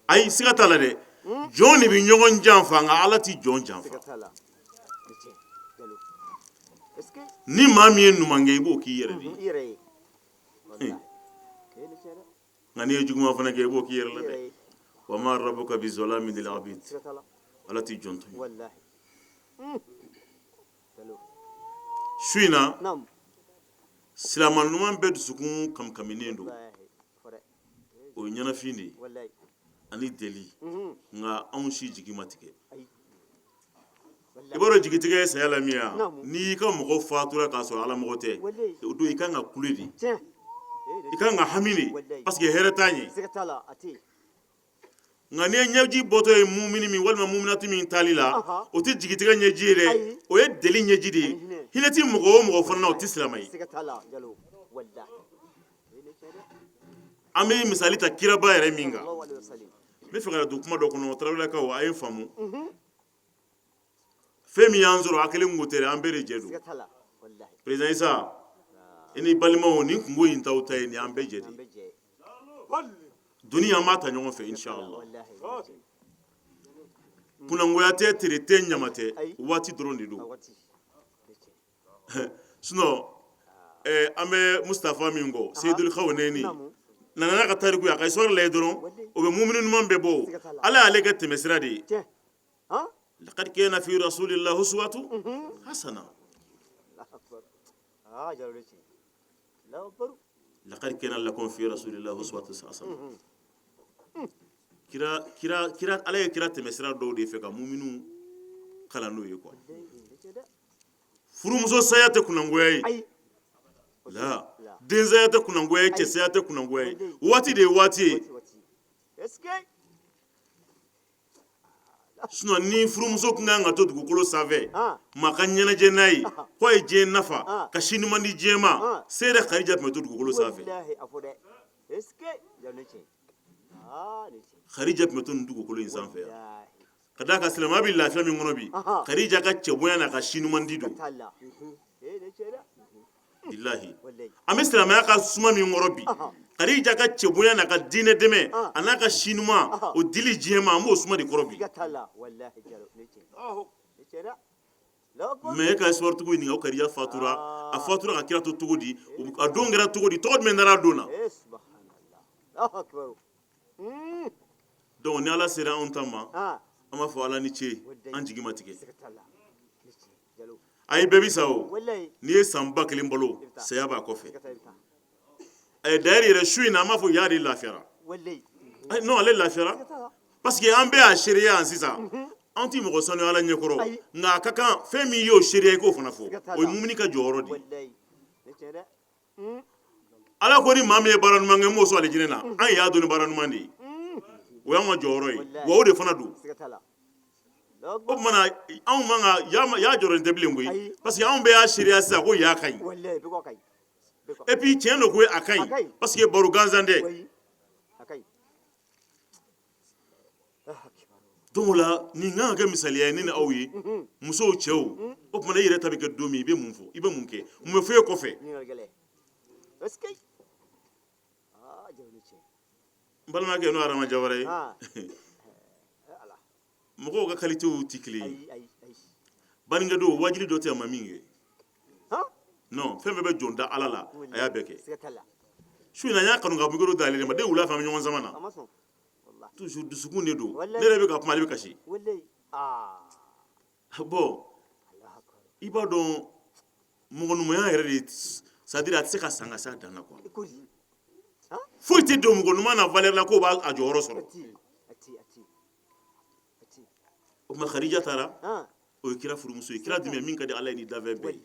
Ayi, siga t'a la dɛ, jɔn de bɛ ɲɔgɔn janfa, nka Ala tɛ jɔn janfa. Ni maa min ye ɲuman kɛ, i b'o k'i yɛrɛ de ye, nka n'i ye juguman fana kɛ, i b'o k'i yɛrɛ la dɛ. Wa ma rabuka bi zalamin lil abid. Ala tɛ jɔn tɔɲɔ. Su in na, silama ɲuman bɛɛ dusukun kamikaminen don. O ye ɲɛnafin de ye ani deli, nka anw si jigi ma tigɛ. I b'a dɔn jigitigɛ ye saya la min ye, n'i y'i ka mɔgɔ fatura k'a sɔrɔ ala mɔgɔ tɛ, o don i kan ka kule de, i kan ka hami de, parce que hɛrɛ t'a ɲɛ. Nka n'i ye ɲɛji bɔtɔ ye mumini min walima muminati min taali la, o tɛ jigitigɛ ɲɛji ye dɛ, o ye deli ɲɛji de ye. Hinɛ tɛ mɔgɔ o mɔgɔ fana na, o tɛ silamɛ ye. An bɛ misali ta kiraba yɛrɛ min kan, n bɛ fɛ ka don kuma dɔ kɔnɔ. Tarawelelakaw, a ye n faamu. Fɛn min y'an sɔrɔ, a kelen ko tɛ dɛ, an bɛɛ de jɛ don. Président Isa, i ni balimaw, nin kunko in t'aw ta ye, nin y'an bɛɛ jɛ de ye. Doni an b'a ta ɲɔgɔn fɛ, inshallah. Kunnangoya tɛ, tere tɛ, ɲama tɛ, waati dɔrɔn de don. Sinon an bɛ Mustafa min kɔ, Seyidul Kawunɛni nana n'a ka tariku ye, a ka histoire lajɛ dɔrɔn, o bɛ mumini ɲuman bɛɛ bɔ. Ala y'ale kɛ tɛmɛsira de ye. Laqad kana fi rasulillahi uswatu hasana. Laqad kana lakum fi rasulillahi uswatun hasana. Kira kira kira Ala ye kira tɛmɛ sira dɔw de fɛ ka muminu kalan n'o ye quoi. Furumuso saya tɛ kunangoya ye. La den saya tɛ kunangoya ye, cɛ saya tɛ kunangoya ye. Waati de ye waati ye. Sinon ni furumuso tun kan ka to dugukolo sanfɛ maa ka ɲɛnajɛ n'a ye ko a ye diɲɛ nafa ka si ɲuman di diɲɛ ma, Seyida Kadija tun bɛ to dugukolo sanfɛ. Kadija tun bɛ to nin dugukolo in sanfɛ yan ka d'a kan silamɛya bɛ lafiya min kɔnɔ bi, Kadija ka cɛbonya n'a ka si ɲuman di don. Bilahi, an bɛ silamɛya ka suma min kɔrɔ bi, Kadija ka cɛbonya n'a ka diinɛ dɛmɛ a n'a ka si ɲuman o dili diɲɛ ma, an b'o suma de kɔrɔ bi. Mais e ka histoire-tigiw ɲininka ko Kadija fatura, a fatura ka kira to cogo di, a don kɛra cogo di, tɔgɔ jumɛn dara a don na? Donc ni Ala sera anw ta ma, an b'a fɔ Ala ni ce, an jigi ma tigɛ. Ayi, bɛɛ bi sa o. N'i ye san 1000 balo, saya b'a kɔfɛ. D'ailleurs yɛrɛ, su in na, an b'a fɔ ya de lafiyara. Non, ale lafiyara parce que an bɛɛ y'a seereya yan sisan. An tɛ mɔgɔ sanuya Ala ɲɛkɔrɔ, nka a ka kan fɛn min y'o seereya, i k'o fana fɔ. O ye mumini ka jɔyɔrɔ de ye. Ala ko ni maa min ye baara ɲuman kɛ, n b'o sɔn alijinɛ na. An y'a dɔn ni baara ɲuman de ye, o y'an ka jɔyɔrɔ ye, wa o de fana don. O tuma na, anw man ka y'a jɔrɔ tɛ bilen koyi, parce que anw bɛɛ y'a seereya sisan ko y'a ka ɲi. Et puis tiɲɛ don ko a ka ɲi, parce que baro gansan tɛ. Donc o la, nin kan ka kɛ misaliya ye ne ni aw ye, musow, cɛw. O tuma na, i yɛrɛ ta bɛ kɛ don min, i bɛ mun fɔ, i bɛ mun kɛ, mun bɛ fɔ e kɔfɛ? N balimakɛ, n'o Adama Jawara ye, mɔgɔw ka qualitéw tɛ kelen ye. Baninkɛ don, wajuli dɔ tɛ a ma min kɛ. Non, fɛn bɛɛ bɛ jɔn da Ala la, a y'a bɛɛ kɛ. Su in na, n y'a kanu ka micro d'ale de ma. Den wula fɛ, an bɛ ɲɔgɔn sama na toujours, dusukun de don. Ne yɛrɛ bɛ ka kuma, ale bɛ kasi. Bon, i b'a dɔn, mɔgɔ ɲumanya yɛrɛ de, c'est à dire a tɛ se ka san ka s'a dan na quoi. Foyi tɛ don mɔgɔ ɲuman na valeur la k'o b'a jɔyɔrɔ sɔrɔ. O tuma, Khadija taara, o ye kira furumuso ye, kira jumɛn min ka di Ala ye ni danfɛn bɛɛ ye.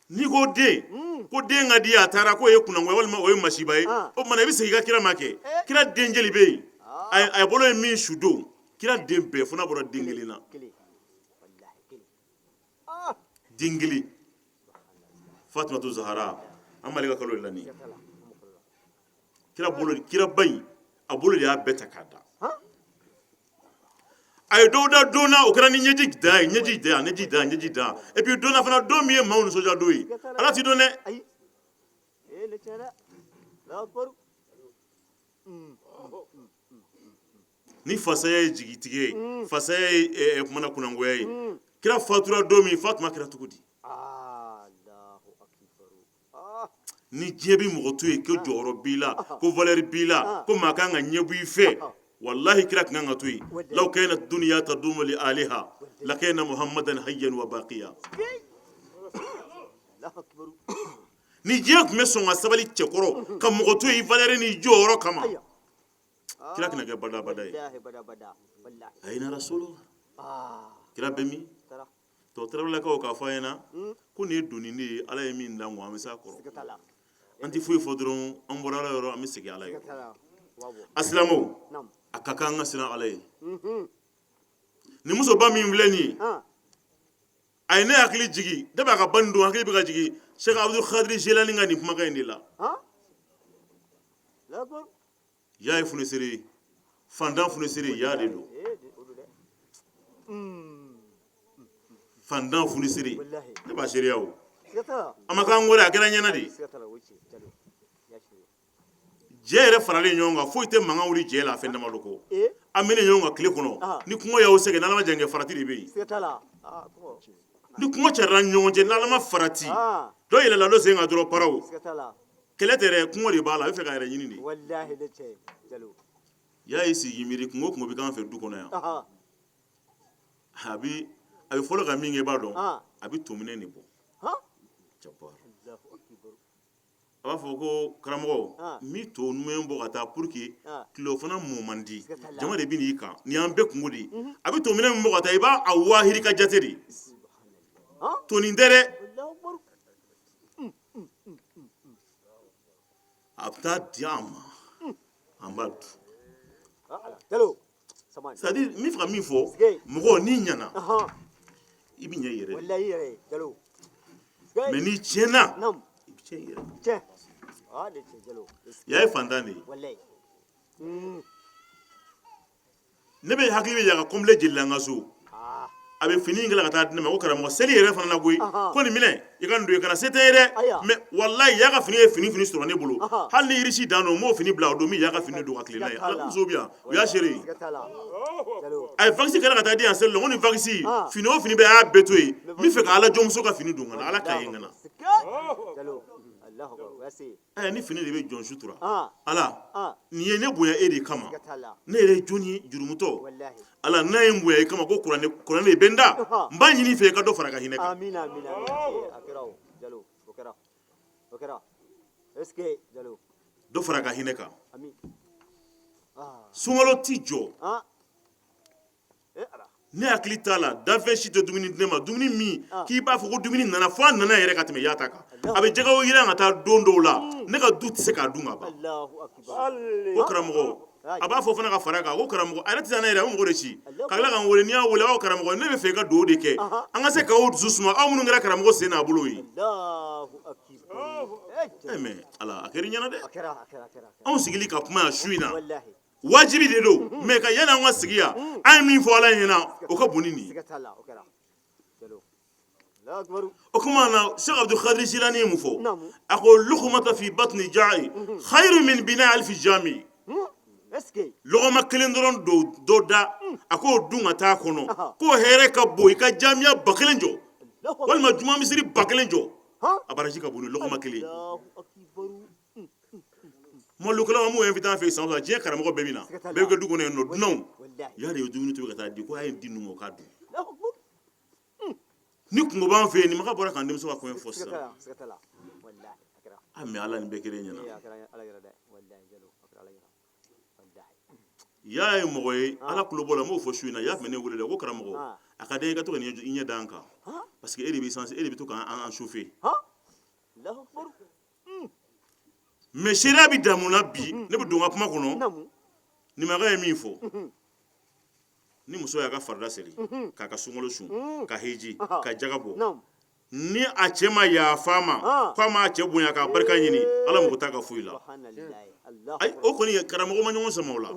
N'i ko den, ko den ka di, a taara, k'o ye kunangoya walima o ye masiba ye, o tuma na i bɛ segin i ka kira ma kɛ. Kira den jeli bɛ yen? A bolo ye min su don, kira den bɛɛ, fo n'a bɔra den kelen na, den kelen, Fatumatu Zahara. An b'ale ka kalo de la nin ye. Kira bolo, kiraba in, a bolo de y'a bɛɛ ta k'a da. A ye dɔw da don na, o kɛra ni ɲɛji dan ye, ɲɛji dan, ɲɛji dan, ɲɛji dan. Et puis don na fana, don min ye maaw nisɔndiya don ye, Ala ti dɔn dɛ. Ni fasaya ye jigitigɛ ye, fasaya ye kumana kunangoya ye. Kira fatura don min, Fatuma kɛra cogo di? Ni diɲɛ bɛ mɔgɔ to yen ko jɔyɔrɔ b'i la, ko valeur b'i la, ko maa kan ka ɲɛbɔ i fɛ, walahi kira tun kan ka to yen. Law kana dunya tadumu li aliha lakana muhammadan hayyan wa baqiya. Ni diɲɛ tun bɛ sɔn ka sabali cɛkɔrɔ ka mɔgɔ to yen valeur ni jɔyɔrɔ kama, kira tɛna kɛ badabada ye. Ayina rasulullah, kira bɛ min? Tɔ tarawelelakaw k'a fɔ an ɲɛna ko nin ye doni de ye, Ala ye min d'an kun, an bɛ s'a kɔrɔ. An tɛ foyi fɔ dɔrɔn, an bɔra Ala yɔrɔ, an bɛ segin Ala yɔrɔ. A silamɛw, a ka kan an ka siran Ala ye. Nin musoba min filɛ nin ye, a ye ne hakili jigin depuis a ka banni don, hakili bɛ ka jigin Cheikh Abdul Khadir Jilani ka nin kumakan in de la. Ya ye funesere ye, fantan funesere ya de don, fantan funesere. Ne b'a seereya, o a ma k'an kɔrɔ, a kɛra ɲɛna de. Jɛ yɛrɛ faralen ɲɔgɔn kan, foyi tɛ mankan wuli jɛ la fɛn damadɔ kɔ. An bɛ ɲɔgɔn kan tile kɔnɔ, ni kɔngɔ y'aw sɛgɛn, n'Ala ma jan kɛ, farati de bɛ yen. Ni kɔngɔ carila ɲɔgɔn cɛ, n'Ala ma farati, dɔ yɛlɛla dɔ sen kan dɔrɔn, paraw, kɛlɛ tɛ dɛ, kɔngɔ de b'a la, a bɛ fɛ k'a yɛrɛ ɲini de. Y'a ye sigi miiri, kungo kungo bɛ k'an fɛ du kɔnɔ yan, a bɛ A bɛ fɔlɔ ka min kɛ, i b'a dɔn, a bɛ tominɛn de bɔ. A b'a fɔ ko karamɔgɔ, n bɛ to minɛn bɔ ka taa pour que tilelafana mɔ man di, jama de bɛ n'i kan, nin y'an bɛɛ kunko de ye. A bɛ to minɛn min bɔ ka taa, i b'a a wahiri ka jate de tonin tɛ dɛ. A bɛ taa di an ma, an b'a dun. C'est à dire, n bɛ fɛ ka min fɔ, mɔgɔ n'i ɲɛna, i bɛ ɲɛ i yɛrɛ, mais n'i tiɲɛna, i bɛ tiɲɛ i yɛrɛ. Ya ye fantan de ye. Ne bɛ hakili bɛ ya ka complet jeli la n ka so. A bɛ fini in kɛla ka taa di ne ma ko karamɔgɔ, seli yɛrɛ fana na koyi, ko nin minɛ i ka nin don i kana, se tɛ ye dɛ. Mais walayi, ya ka fini ye fini sɔrɔ ne bolo. Hali ni irisi dan don, n b'o fini bila o don, n bɛ ya ka fini don ka tilen n'a ye. Ala musow bɛ yan, u y'a seere ye. A ye vakisi kɛla ka taa di yan seli la, ko nin vakisi, fini o fini bɛ, a y'a bɛɛ to yen, n bɛ fɛ ka ala jɔnmuso ka fini don ka na, ala k'a ye n ka na. Ɛ, ni fini de bɛ jɔn sutura, ala nin ye ne bonya e de kama. Ne yɛrɛ ye jɔn ye, jurumutɔ. Ala n'a ye n bonya i kama ko kuranɛ de bɛ n da, n b'a ɲini i fɛ i ka dɔ fara ka hinɛ kan. Dɔ fara ka hinɛ kan. Sunkalo ti jɔ, ne hakili t'a la danfɛn si tɛ dumuni di ne ma, dumuni min k'i b'a fɔ ko dumuni nana fo a nana yɛrɛ ka tɛmɛ ya ta kan. A bɛ jɛgɛw yiran ka taa don dɔw la, ne ka du tɛ se k'a dun ka ban. Ko karamɔgɔ, a b'a fɔ fana ka fara kan ko karamɔgɔ, a yɛrɛ tɛ se ne yɛrɛ, a bɛ mɔgɔ de ci ka tila ka n wele. N'i y'a wele, aw karamɔgɔ, ne bɛ fɛ i ka dugawu de kɛ an ka se k'aw dusu suma, aw minnu kɛra karamɔgɔ sen n'a bolo ye. Mais ala, a kɛra i ɲɛna dɛ. Anw sigili ka kuma yan su in na, wajibi de don, mais ka yanni an ka sigi yan, an ye min fɔ ala ɲɛna, o ka bon ni nin ye. O tuma na, Cheikh Abdul Khadir Jilani ye mun fɔ? A ko lukumata fi batni ja'i khayru min bina alfi jami. Lɔgɔma kelen dɔrɔn don dɔ da, a k'o dun ka taa kɔnɔ, k'o hɛrɛ ka bon i ka jamiya 1000 jɔ walima juma misiri 1000 jɔ, a baraji ka bon ni lɔgɔma kelen. Mɔlukɛlaw, an b'u invité an fɛ yen san o san, diɲɛ karamɔgɔ bɛɛ bɛ na, bɛɛ bɛ kɛ du kɔnɔ yen nɔ, dunanw ya de ye dumuni tobi ka taa di, ko a ye di ninnu ma, u k'a dun. Ni kungo b'an fɛ yen, nin maga bɔra k'an denmuso ka kɔɲɔ fɔ sisan. A mais ala, nin bɛɛ kɛra e ɲɛna. Ya ye mɔgɔ ye, ala tulo b'o la. N b'o fɔ su in na, ya tun bɛ ne wele dɛ, ko karamɔgɔ, a ka di i ka to ka i ɲɛ da an kan, parce que e de bɛ e de bɛ to k'an chauffer. Mais seereya bɛ damu na bi. Ne bɛ don n ka kuma kɔnɔ. Nimaga ye min fɔ, ni muso y'a ka farida seli, k'a ka sunkalo sun, ka hiji, ka jaga bɔ, ni a cɛ ma yafa a ma, k'a m'a cɛ bonya k'a barika ɲini, ala mago t'a ka foyi la. Ayi, o kɔni karamɔgɔ ma ɲɔgɔn sama o la.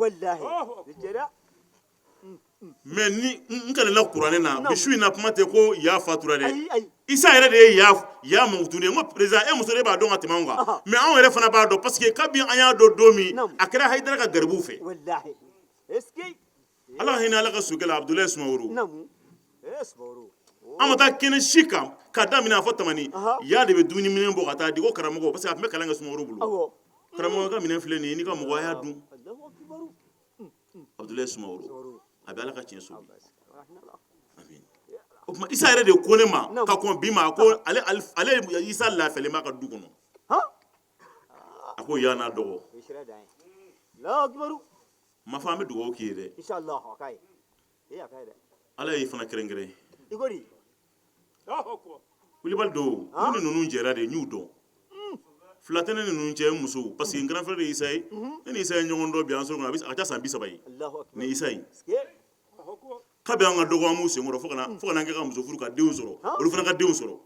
Mais ni n kalanna kuranɛ na bi su in na, kuma tɛ ko ya fatura dɛ. Isa yɛrɛ de ye ya mankutu ye. N ko président, e muso de b'a dɔn ka tɛmɛ anw kan, mais anw yɛrɛ fana b'a dɔn, parce que kabi an y'a dɔn don min, a kɛra Hayidara ka garibuw fɛ. Ala ka hinɛ ala ka sokɛ la, Abudulayi Sumaworo. An ma taa kɛnɛ si kan ka daminɛ a fɔ tamani, ya de bɛ dumuni minɛn bɔ ka taa di ko karamɔgɔ, parce que a tun bɛ kalan kɛ Sumaworo bolo. Karamɔgɔ ka minɛn filɛ nin ye, n'i ka mɔgɔ y'a dun. Abudulayi Sumaworo, a bɛ ala ka tiɲɛ so. O tuma, Isa yɛrɛ de ko ne ma ka kɔn bi ma ko ale Isa lafiyalen b'a ka du kɔnɔ. A ko ya n'a dɔgɔ ma fɔ, an bɛ dugawu k'i ye dɛ. Ala y'i fana kɛrɛnkɛrɛn. Kulibali don, ne ni ninnu jɛra de, n y'u dɔn. Fila tɛ ne ni ninnu cɛ, n muso, parce que n grand frère de ye Isa ye. Ne ni Isa ye ɲɔgɔn dɔn bi, an sɔrɔ a ka ca san 30 ye ni Isa ye. Kabi an ka dɔgɔ, an b'u senkɔrɔ fo ka na fo ka na kɛ ka muso furu, ka denw sɔrɔ, olu fana ka denw sɔrɔ.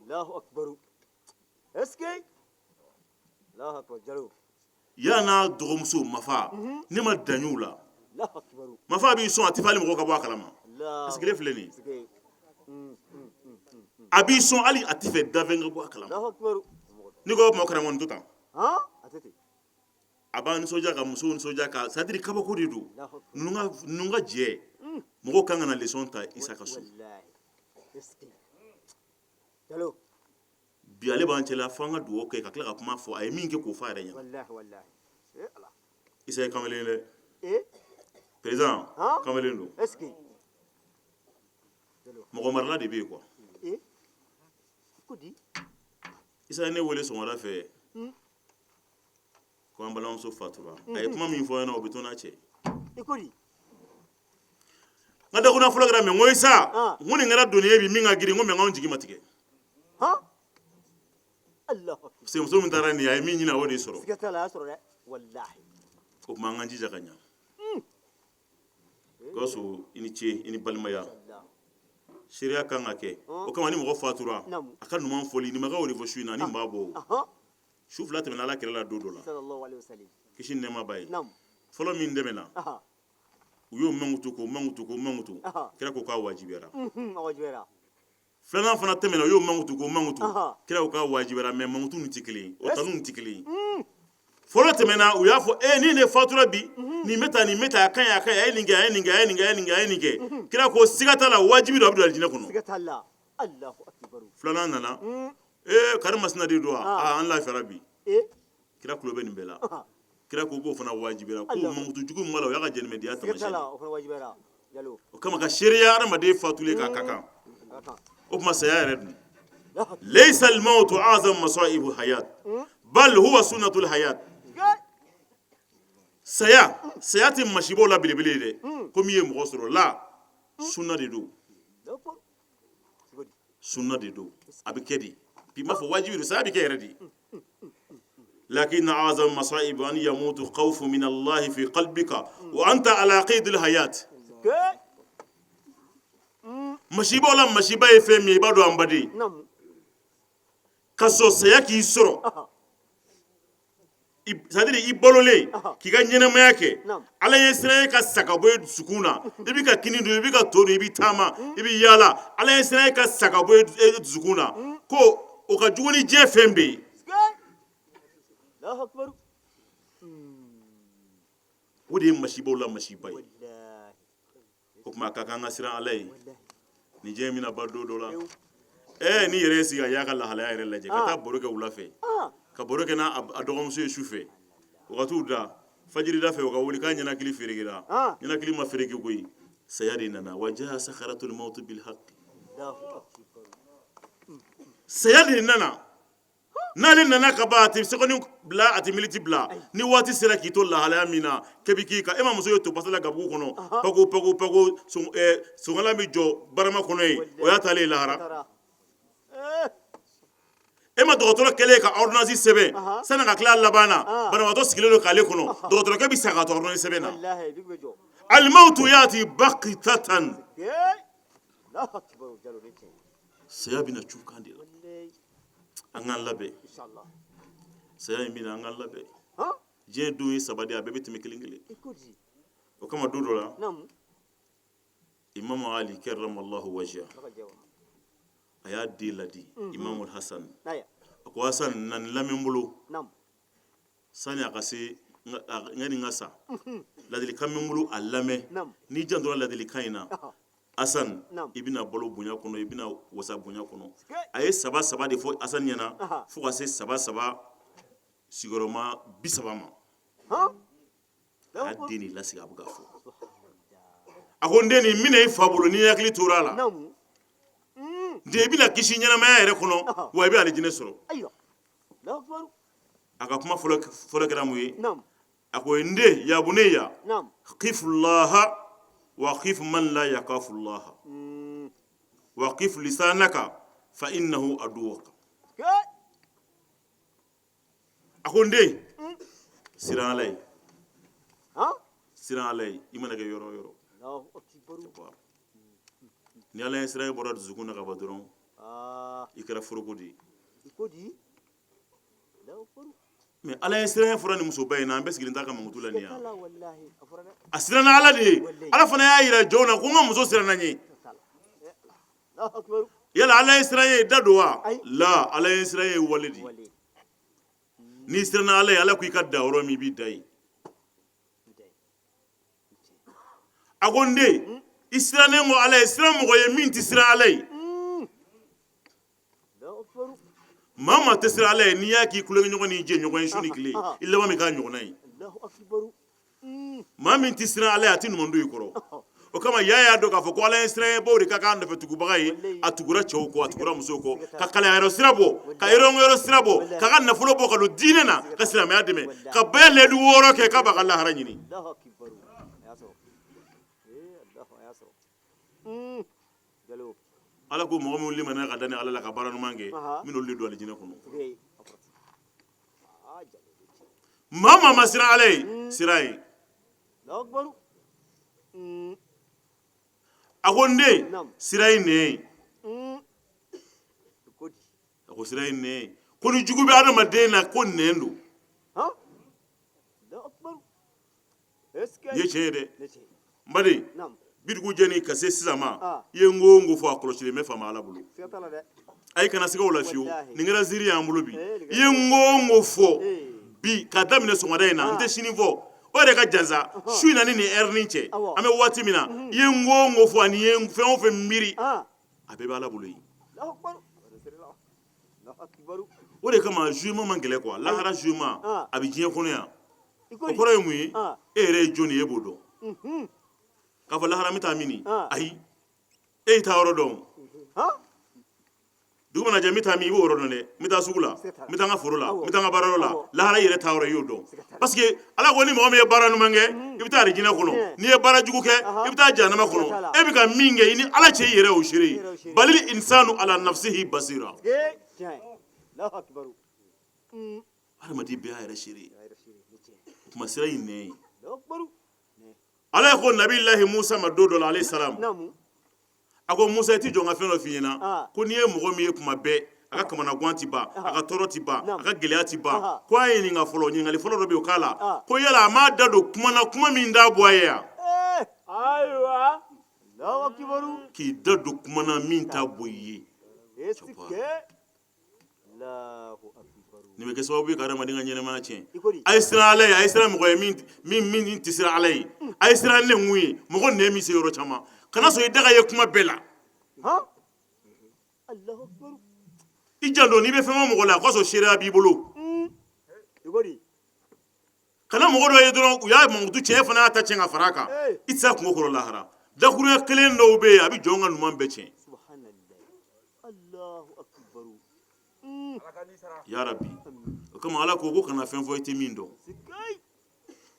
Ya n'a dɔgɔmuso Mafa, ne ma dan y'u la. Mafa b'i sɔn, a tɛ fɛ hali mɔgɔ ka bɔ a kalama. A sigilen filɛ nin ye, a b'i sɔn, hali a tɛ fɛ dafɛn ka bɔ a kalama. N'i ko kuma karamɔgɔ nin to tan, a b'a nisɔndiya ka musow nisɔndiya ka c'est à dire kabako de don. Ninnu ka jɛ, mɔgɔw kan ka na leçon ta Isa ka so. Bi ale b'an cɛla, fo an ka dugawu kɛ ka tila ka kuma fɔ a ye min kɛ k'o fɔ a yɛrɛ ɲɛna. Isa ye kamalen dɛ, président, kamalen don. Mɔgɔ marala de bɛ yen quoi. Isa ye ne wele sɔgɔmada fɛ ko an balimamuso fatura. A ye kuma min fɔ n ɲɛna, o bɛ to n'a cɛ. N ka dakuruɲa fɔlɔ kɛra min, n ko Isa, n ko nin kɛra doni ye bi min ka girin, n ko mais n k'anw jigi ma tigɛ. Parce que muso min taara nin ye, a ye min ɲini, a y'o de sɔrɔ. O tuma an k'an jija ka ɲa. Gawusu, i ni ce, i ni balimaya. Seereya kan ka kɛ o kama. Ni mɔgɔ fatura, a ka ɲuman fɔli, nin ma o de fɔ su in na ni b'a bɔ. Su fila tɛmɛna ala kira la don dɔ la, kisi ni nɛɛma b'a ye. Fɔlɔ min tɛmɛna, u y'o mankutu, k'o mankutu, k'o mankutu, kira ko k'a wajibiyara. Filanan fana tɛmɛna, u y'o mankutu, k'o mankutu, kira ko k'a wajibiyara. Mais mankutu ninnu tɛ kelen ye, o tanu tɛ kelen ye. Fɔlɔ tɛmɛna, u y'a fɔ e ni ne fatura bi, nin bɛ taa, nin bɛ taa, a ka ɲi, a ka ɲi, a ye nin kɛ, a ye nin kɛ, a ye nin kɛ, a ye nin kɛ, a ye nin kɛ. Kira ko siga t'a la, wajibi don, a bɛ don alijinɛ kɔnɔ. Filanan nana, ee, karimasina de don wa? Aa, an lafiyara bi. Kira tulo bɛ nin bɛɛ la. Kira ko k'o fana wajibiyara, ko mankutu jugu min b'a la, o y'a ka jahanamɛdenya taamasiyɛn. O kama ka seereya hadamaden fatulen k'a ka kan. O tuma saya yɛrɛ dun, laysa al-mawtu a'zam masa'ib hayat, bal huwa sunnatul hayat. Saya, saya tɛ masibaw la belebele ye dɛ, ko min ye mɔgɔ sɔrɔ la, sunna de don, sunna de don, a bɛ kɛ de bi. M'a fɔ wajibi don, saya bɛ kɛ yɛrɛ de. Lakin a'zam masa'ib an yamutu khawfu min Allah fi qalbika wa anta ala qaidil hayat. Masibaw la masiba ye fɛn min ye, i b'a dɔn, an baden, ka sɔn saya k'i sɔrɔ, c'est à dire i balolen k'i ka ɲɛnamaya kɛ, ala ɲɛ siran ka sa ka bɔ i dusukun na. I bɛ ka kini dun, i bɛ ka to dun, i bɛ taama, i bɛ yaala, ala ɲɛ siran ka sa ka bɔ i dusukun na, ko o ka jugu ni diɲɛ fɛn bɛɛ ye. O de ye masibaw la masiba ye. O tuma a ka kan ka siran ala ye. Nin diɲɛ bɛna ban don dɔ la. Ɛɛ, n'i yɛrɛ ye sigi ka y'a ka lahalaya yɛrɛ lajɛ, ka taa baro kɛ wula fɛ, ka baro kɛ n'a a dɔgɔmuso ye su fɛ, o ka t'u da fajiri da fɛ, o ka wuli k'a ɲɛnakili ferekera. Ɲɛnakili ma fereke koyi, saya de nana. Wa jaa sakaratul mawtu bil haqq, saya de nana. N'ale nana ka ban, a tɛ seconde bila, a tɛ miniti bila. Ni waati sera k'i to lahalaya min na, kɛbi k'i kan. E ma muso ye to pasa la gabugu kɔnɔ, pako pako pako, sonkala bɛ jɔ barama kɔnɔ yen, o y'a taalen lahara. E ma dɔgɔtɔrɔ kɛlen ka ordonnance sɛbɛn, sani ka tila laban na, banabaatɔ sigilen don k'ale kɔnɔ, dɔgɔtɔrɔkɛ bɛ sa ka to ordonnance sɛbɛn na. Alimawutu yati bakitatan, saya bɛna cu kan de la. An k'an labɛn, saya in bɛna, an k'an labɛn. Diɲɛ don ye saba de ye, a bɛɛ bɛ tɛmɛ kelen kelen. O kama don dɔ la, Imamu Ali karamallahu wajha, a y'a den ladi, Imamu Hasan, a ko Hasan, na nin lamɛn n bolo sani a ka se yanni n ka sa. Ladilikan bɛ n bolo, a lamɛn. N'i jantora ladilikan in na, Hasan, i bɛna balo bonya kɔnɔ, i bɛna wasa bonya kɔnɔ. A ye saba saba de fɔ Hasan ɲɛna, fo ka se saba saba sigiyɔrɔma 30 ma. A y'a den de lasigi, a bɛ ka fɔ, a ko n den, nin minɛ i fa bolo, n'i hakili tora a la, n den, i bɛna kisi ɲɛnamaya yɛrɛ kɔnɔ, wa i bɛ alijinɛ sɔrɔ. A ka kuma fɔlɔ kɛra mun ye? A ko n den, ya bunayya khifullaha wa khif man la yakafullaha wa khif lisanaka fa innahu aduwaka. A ko n den, siran ala ye, siran ala ye, i mana kɛ yɔrɔ o yɔrɔ. Ni ala ɲɛ siran bɔra dusukun na ka ban dɔrɔn, i kɛra foroko de ye. Mais ala ɲɛ siran fɔra nin musoba in na, an bɛɛ sigilen t'a ka mankutu la nin ya. A siranna ala de ye, ala fana y'a yira jɔnw na ko n ka muso siranna n ye. Yala ala ɲɛ siran ye da don wa? La, ala ɲɛ siran ye wale de ye. N'i siranna ala ye, ala ko i ka da yɔrɔ min, i b'i da yen. A ko n den, i sirannen kɔ ala ye, siran mɔgɔ ye min tɛ siran ala ye. Maa maa tɛ siran ala ye, n'i y'a k'i tulonkɛɲɔgɔn n'i jɛɲɔgɔn ye su ni tile, i laban bɛ k'a ɲɔgɔnna ye. Maa min tɛ siran ala ye, a tɛ ɲuman don i kɔrɔ. O kama yaa y'a dɔn k'a fɔ ko ala ɲɛsiranɲɛbaw de ka k'a nɔfɛ tugubaga ye. A tugura cɛw kɔ, a tugura musow kɔ, ka kalanyɔrɔ sira bɔ, ka yɔrɔ sira bɔ, k'a ka nafolo bɔ ka don diinɛ na, ka silamɛya dɛmɛ, ka bɛɛ layidu 6 kɛ k'a b'a ka lahara ɲini. Ala ko mɔgɔ minnu limaniya ka da ne Ala la ka baara ɲuman kɛ, n bɛna olu de don alijinɛ kɔnɔ. Maa maa ma siran Ala ye, siran ye. A ko n den, siran i nɛn ye. A ko siran i nɛn ye. Ko ni jugu bɛ adamaden na, ko nɛn don. Nin ye tiɲɛ ye dɛ, n baden. Bi dugu jɛ ni ka se sisan ma, i ye n ko o n ko fɔ, a kɔlɔsilen bɛ faama Ala bolo. Ayi, kana siga o la fiyewu. Nin kɛra ziiri y'an bolo bi. I ye n ko o n ko fɔ bi, k'a daminɛ sɔgɔmada in na, n tɛ sini fɔ, o yɛrɛ ka jan sa, su in na ni nin heure nin cɛ, an bɛ waati min na, i ye n ko o n ko fɔ ani i ye fɛn o fɛn miiri, a bɛɛ bɛ Ala bolo yen. O de kama jugement man gɛlɛn quoi. Lahara jugement a bɛ diɲɛ kɔnɔ yan. O kɔrɔ ye mun ye? E yɛrɛ ye jɔn ye, e b'o dɔn. K'a fɔ lahara n bɛ taa min? Ayi, e y'i taa yɔrɔ dɔn. Dugu mana jɛ, n bɛ taa min, i b'o yɔrɔ dɔn dɛ. N bɛ taa sugu la, n bɛ taa n ka foro la, n bɛ taa n ka baarayɔrɔ la. Lahara, i yɛrɛ taa yɔrɔ, i y'o dɔn, parce que Ala ko ni mɔgɔ min ye baara ɲuman kɛ, i bɛ taa arijinɛ kɔnɔ. N'i ye baara jugu kɛ, i bɛ taa jahanama kɔnɔ. E bɛ ka min kɛ, i ni Ala cɛ, i yɛrɛ y'o seere ye. Balil insanu ala nafsihi basira. Hadamaden bɛɛ y'a yɛrɛ seere ye. O tuma siran i nɛn ye. Ala ko nabilahi Musa ma don dɔ la, alayhi salam, a ko Musa, i t'i jɔ n ka fɛn dɔ f'i ɲɛna. Ko n'i ye mɔgɔ min ye kuma bɛɛ, a ka kamanagan ti ban, a ka tɔɔrɔ ti ban, a ka gɛlɛya ti ban, ko a ye ɲininka fɔlɔ, ɲininkali fɔlɔ dɔ bɛ yen, o k'a la, ko yala a m'a da don kuma na, kuma min t'a bɔ a ye yan? K'i da don kuma na min t'a bɔ i ye, nin bɛ kɛ sababu ye ka adamaden ka ɲɛnamaya tiɲɛ. A ye siran Ala ye, a ye siran mɔgɔ ye min min tɛ siran Ala ye. A ye siran nɛnkun ye, mɔgɔ nɛn bɛ se yɔrɔ caman. Kana sɔn i da ka ye kuma bɛɛ la. I janto, n'i bɛ fɛn fɔ mɔgɔ la, a ka sɔrɔ seereya b'i bolo. Kana mɔgɔ dɔ ye dɔrɔn, u y'a mankutu tiɲɛ, e fana y'a ta tiɲɛ ka fara a kan. I tɛ se a kunko kɔrɔ lahara. Dakurunya kelen dɔw bɛ yen, a bɛ jɔn ka ɲuman bɛɛ tiɲɛ. Ya rabi, o kama Ala ko kana fɛn fɔ i tɛ min dɔn,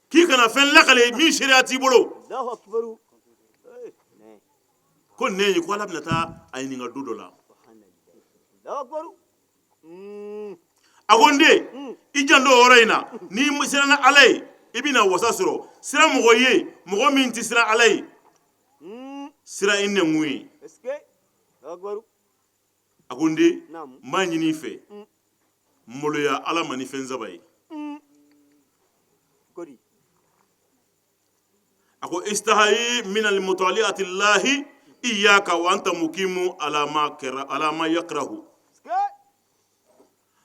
k'i kana fɛn lakale min seereya t'i bolo. Ko nɛn ye, ko Ala bɛna taa a ɲininka don dɔ la. A ko n den, i janto o yɔrɔ in na. N'i siranna Ala ye, i bɛna wasa sɔrɔ. Siran mɔgɔ ye, mɔgɔ min tɛ siran Ala ye. Siran i nɛnkun ye. A ko n den, n b'a ɲini i fɛ, maloya Ala ma ni fɛn saba ye. A ko istahayi min almutaliati llahi iyaka wa anta mukimu ala ma yakrahu.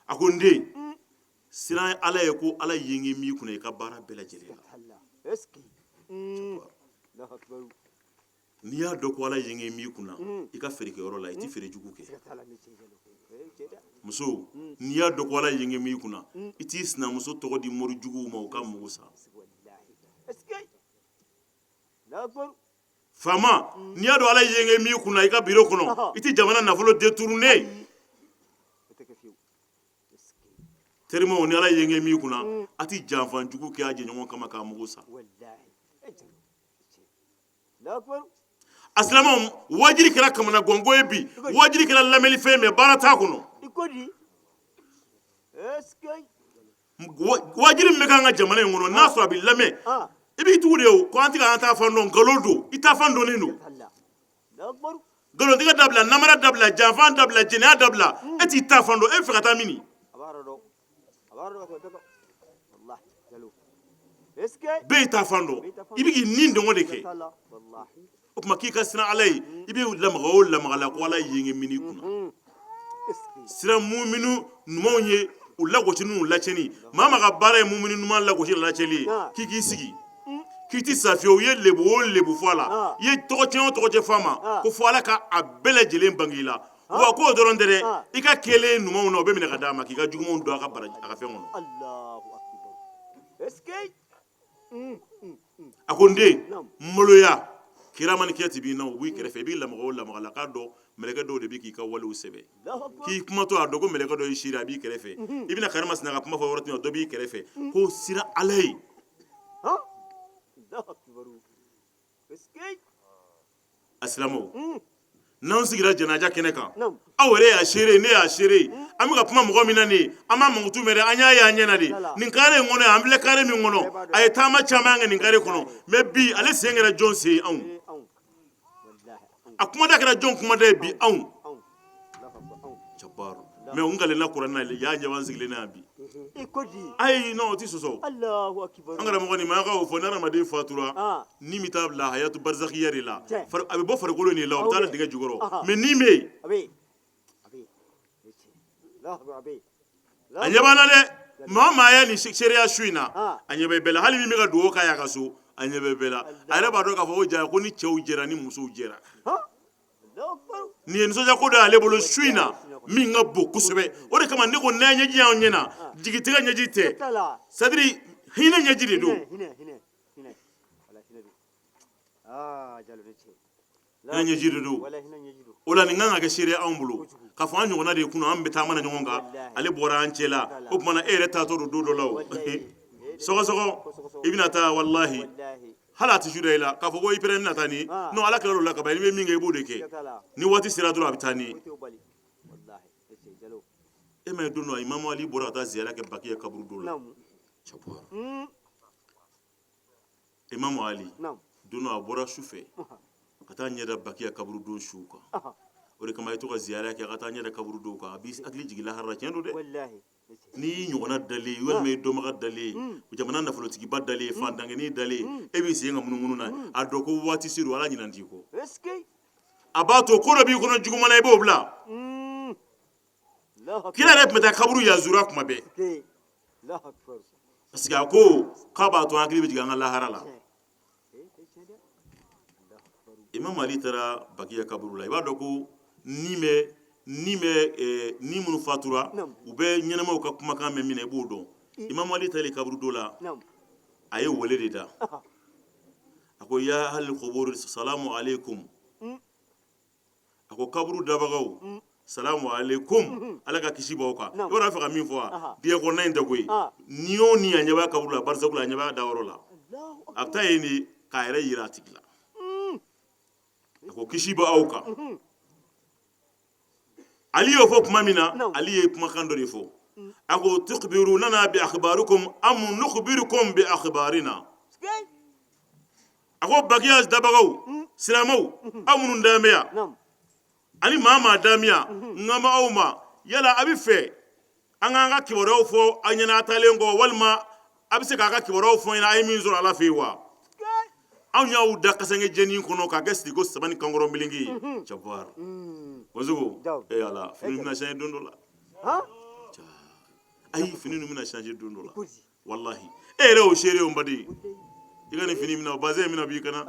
A ko n den, siran Ala ye, ko Ala yenge b'i kunna i ka baara bɛɛ lajɛlen la. N'i y'a dɔn ko Ala yenge b'i kunna i ka feerekɛyɔrɔ la, i tɛ feere jugu kɛ. Muso, n'i y'a dɔn ko Ala yenge b'i kunna, i t'i sinamuso tɔgɔ di mori juguw ma u ka mugu san. Faama, n'i y'a dɔn Ala yenge b'i kunna i ka biro kɔnɔ, i tɛ jamana nafolo détourner. Terimaw, ni Ala yenge b'i kunna, a tɛ janfa jugu kɛ a jɛɲɔgɔn kama k'a mugu san. A silamɛw, wajuli kɛra kamanaganko ye bi. Wajuli kɛra lamɛnlifɛn, mais baara t'a kɔnɔ. Wajuli min bɛ k'an ka jamana in kɔnɔ, n'a sɔrɔ a bɛ lamɛn, i b'i tugu de o ko an tɛ k'an ta fan dɔn. Nkalon don, i ta fan dɔnnen don. Nkalontigɛ dabila, namara dabila, janfa dabila, jɛnɛya dabila. E t'i ta fan dɔn, e bɛ fɛ ka taa min? Bɛɛ y'i ta fan dɔn, i bɛ k'i ni dɔngɔ de kɛ. O tuma k'i ka siran Ala ye, i bɛ lamaga o lamaga la, ko Ala yenge b'i kunna. Siran muminu ɲumanw ye, u lagosi n'u lacɛnni. Maa maa ka baara ye muminu ɲuman lagosi lacɛnni ye, k'i k'i sigi k'i ti sa fiyewu. I ye lebu o lebu fɔ a la, i ye tɔgɔ tiɲɛ o tɔgɔ tiɲɛ fɔ a ma, ko fo Ala ka a bɛɛ lajɛlen bange i la. Wa k'o dɔrɔn tɛ dɛ, i ka kɛlen ɲumanw na, o bɛ minɛ ka d'a ma, k'i ka jugumanw don a ka baraji, a ka fɛn kɔnɔ. A ko n den, maloya Kiraman katibina, u b'i kɛrɛfɛ. I b'i lamaga o lamaga la, k'a dɔn mɛlɛkɛ dɔw de bɛ k'i ka walew sɛbɛn. K'i kumatɔ, a dɔn ko mɛlɛkɛ dɔ y'i seere, a b'i kɛrɛfɛ. I bɛna karimasina ka kuma fɔ yɔrɔ min na, dɔ b'i kɛrɛfɛ ko siran Ala ye. A silamɛw, n'anw sigira janaja kɛnɛ kan, aw yɛrɛ y'a seere, ne y'a seere, an bɛ ka kuma mɔgɔ min na nin ye, an m'a mankutu mɛn dɛ, an y'a ye an ɲɛ na de. Nin kare in kɔnɔ yan, an filɛ kare min kɔnɔ, a ye taama caman kɛ nin kare kɔnɔ, mais bi ale sen kɛra jɔn sen ye? Anw. A kumada kɛra jɔn kumada ye bi? Anw. Jabaru, mais n kalenna kuranɛ na, y'a ɲɛ b'an sigilen na yan bi. Ayi, non, o tɛ sɔsɔ. An karamɔgɔ nin ma ka o fɔ, ni hadamaden fatura, ni bɛ taa bila hayatu barzakiya de la. A bɛ bɔ farikolo nin la, o bɛ taa dingɛ jukɔrɔ, mais ni bɛ yen. A ɲɛ b'an na dɛ. Maa o maa ye nin seereya su in na, a ɲɛ bɛ bɛɛ la. Hali min bɛ ka dugawu k'a y'a ka so, a ɲɛ bɛ bɛɛ la. A yɛrɛ b'a dɔn k'a fɔ ko ja ko ni cɛw jɛra, ni musow jɛra, nin ye nisɔndiya ko dɔ y'ale bolo su in na min ka bon kosɛbɛ. O de kama ne ko n'a ɲɛji y'anw ɲɛ na, jigitigɛ ɲɛji tɛ, c'est-à-dire hinɛ ɲɛji de don, hinɛ ɲɛji de don. O la nin kan ka kɛ seere anw bolo k'a fɔ an ɲɔgɔnna de ye kunun, an bɛ taama na ɲɔgɔn kan, ale bɔra an cɛ la. O tuma na e yɛrɛ taatɔ don don dɔ la, o sɔgɔsɔgɔ i bɛna taa, walahi hali a tɛ su da i la k'a fɔ ko i pɛrɛn bɛna taa ni non. Ala kɛra o la kaban, i bɛ min kɛ, i b'o de kɛ. Ni waati sera dɔrɔn, a bɛ taa ni e ma ye. Don dɔ, Imamu Ali bɔra ka taa ziyara kɛ Bakiya kaburudo la. Imamu Ali, don dɔ a bɔra su fɛ ka taa ɲɛ da Bakiya kaburudo suw kan. O de kama i to ka ziyara kɛ, ka taa ɲɛ da kaburudow kan, a b'i hakili jigin lahara la. Tiɲɛ don dɛ. N'i y'i ɲɔgɔnna dalen ye, walima i dɔnbaga dalen ye, jamana nafolotigiba dalen ye, fantankɛnin dalen ye, e b'i sen ka munumunu na, a dɔn ko waati ser'o, Ala ɲinan t'i kɔ. A b'a to ko dɔ b'i kɔnɔ juguman na, i b'o bila. Kira yɛrɛ tun bɛ taa kaburu yazura kuma bɛɛ, parce que a ko k'a b'a to an hakili bɛ jigin an ka lahara la. Imam Ali taara Bakiya kaburu la. I b'a dɔn ko ni bɛ ni bɛ ni minnu fatura, u bɛ ɲɛnamaw ka kumakan mɛn min na, i b'o dɔn. Imam Ali taalen kaburudo la, a ye wele de da. A ko: ya ahli kuburi, salamu aleykum. A ko: kaburu dabagaw, salamu aleykum, Ala ka kisi b'aw kan. I b'a dɔn a fɛ ka min fɔ wa? Diɲɛ kɔnɔna in tɛ koyi. Ni o ni a ɲɛ b'a kaburu la, barisaku la, a ɲɛ b'a dayɔrɔ la, a bɛ taa yen de k'a yɛrɛ yira a tigi la. A ko: kisi bɛ aw kan. Ali y'o fɔ tuma min na, Ali ye kumakan dɔ de fɔ. A ko: tukhbirunana bi akhbarikum am nukhbirukum bi akhbarina? A ko: Bakiya dabagaw, silamɛw, aw minnu dalen bɛ yan ani maa maa dalen bɛ yan, n kan bɛ aw ma. Yala a bɛ fɛ an k'an ka kibaruyaw fɔ aw ɲɛna a taalen kɔ, walima a bɛ se k'a ka kibaruyaw fɔ an ɲɛna a ye min sɔrɔ Ala fɛ yen wa? Anw y'aw da kasange jɛni kɔnɔ k'a kɛ siriko saba ni kankɔrɔ meleke ye. Jabar Bonsogo, ee Ala, fini bɛna changer don dɔ la. Ayi, fini ninnu bɛna changer don dɔ la, walahi. E yɛrɛ y'o seere ye, n baden. I ka nin fini bɛna, bazɛn bɛna bɔ i kan na,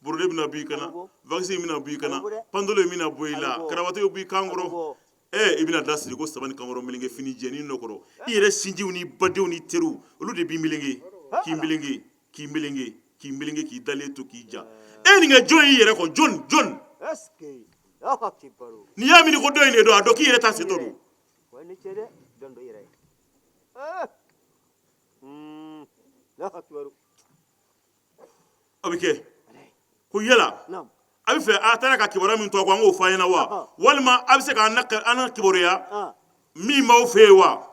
brodé bɛna bɔ i kan na, wax bɛna bɔ i kan na, pantalon bɛna bɔ i la, karavati bɛ bɔ i kan kɔrɔ. Ee, i bɛna da siriko saba ni kankɔrɔ meleke fini jɛni dɔ kɔrɔ. I yɛrɛ sinjiw ni badenw ni teriw, olu de b'i meleke, k'i meleke, k'i meleke, k'i meleke, k'i dalen to k'i ja. E nin kɛ jɔn y'i yɛrɛ kɔ? Jɔn, jɔn? N'i y'a miiri ko dɔ in de don, a dɔn k'i yɛrɛ ta setɔ don. A bɛ kɛ ko yala a bɛ fɛ a taara ka kibaruya min to a kɔ, an k'o fɔ a ɲɛna wa, walima a bɛ se k'an na kibaruya min b'aw fɛ yen wa?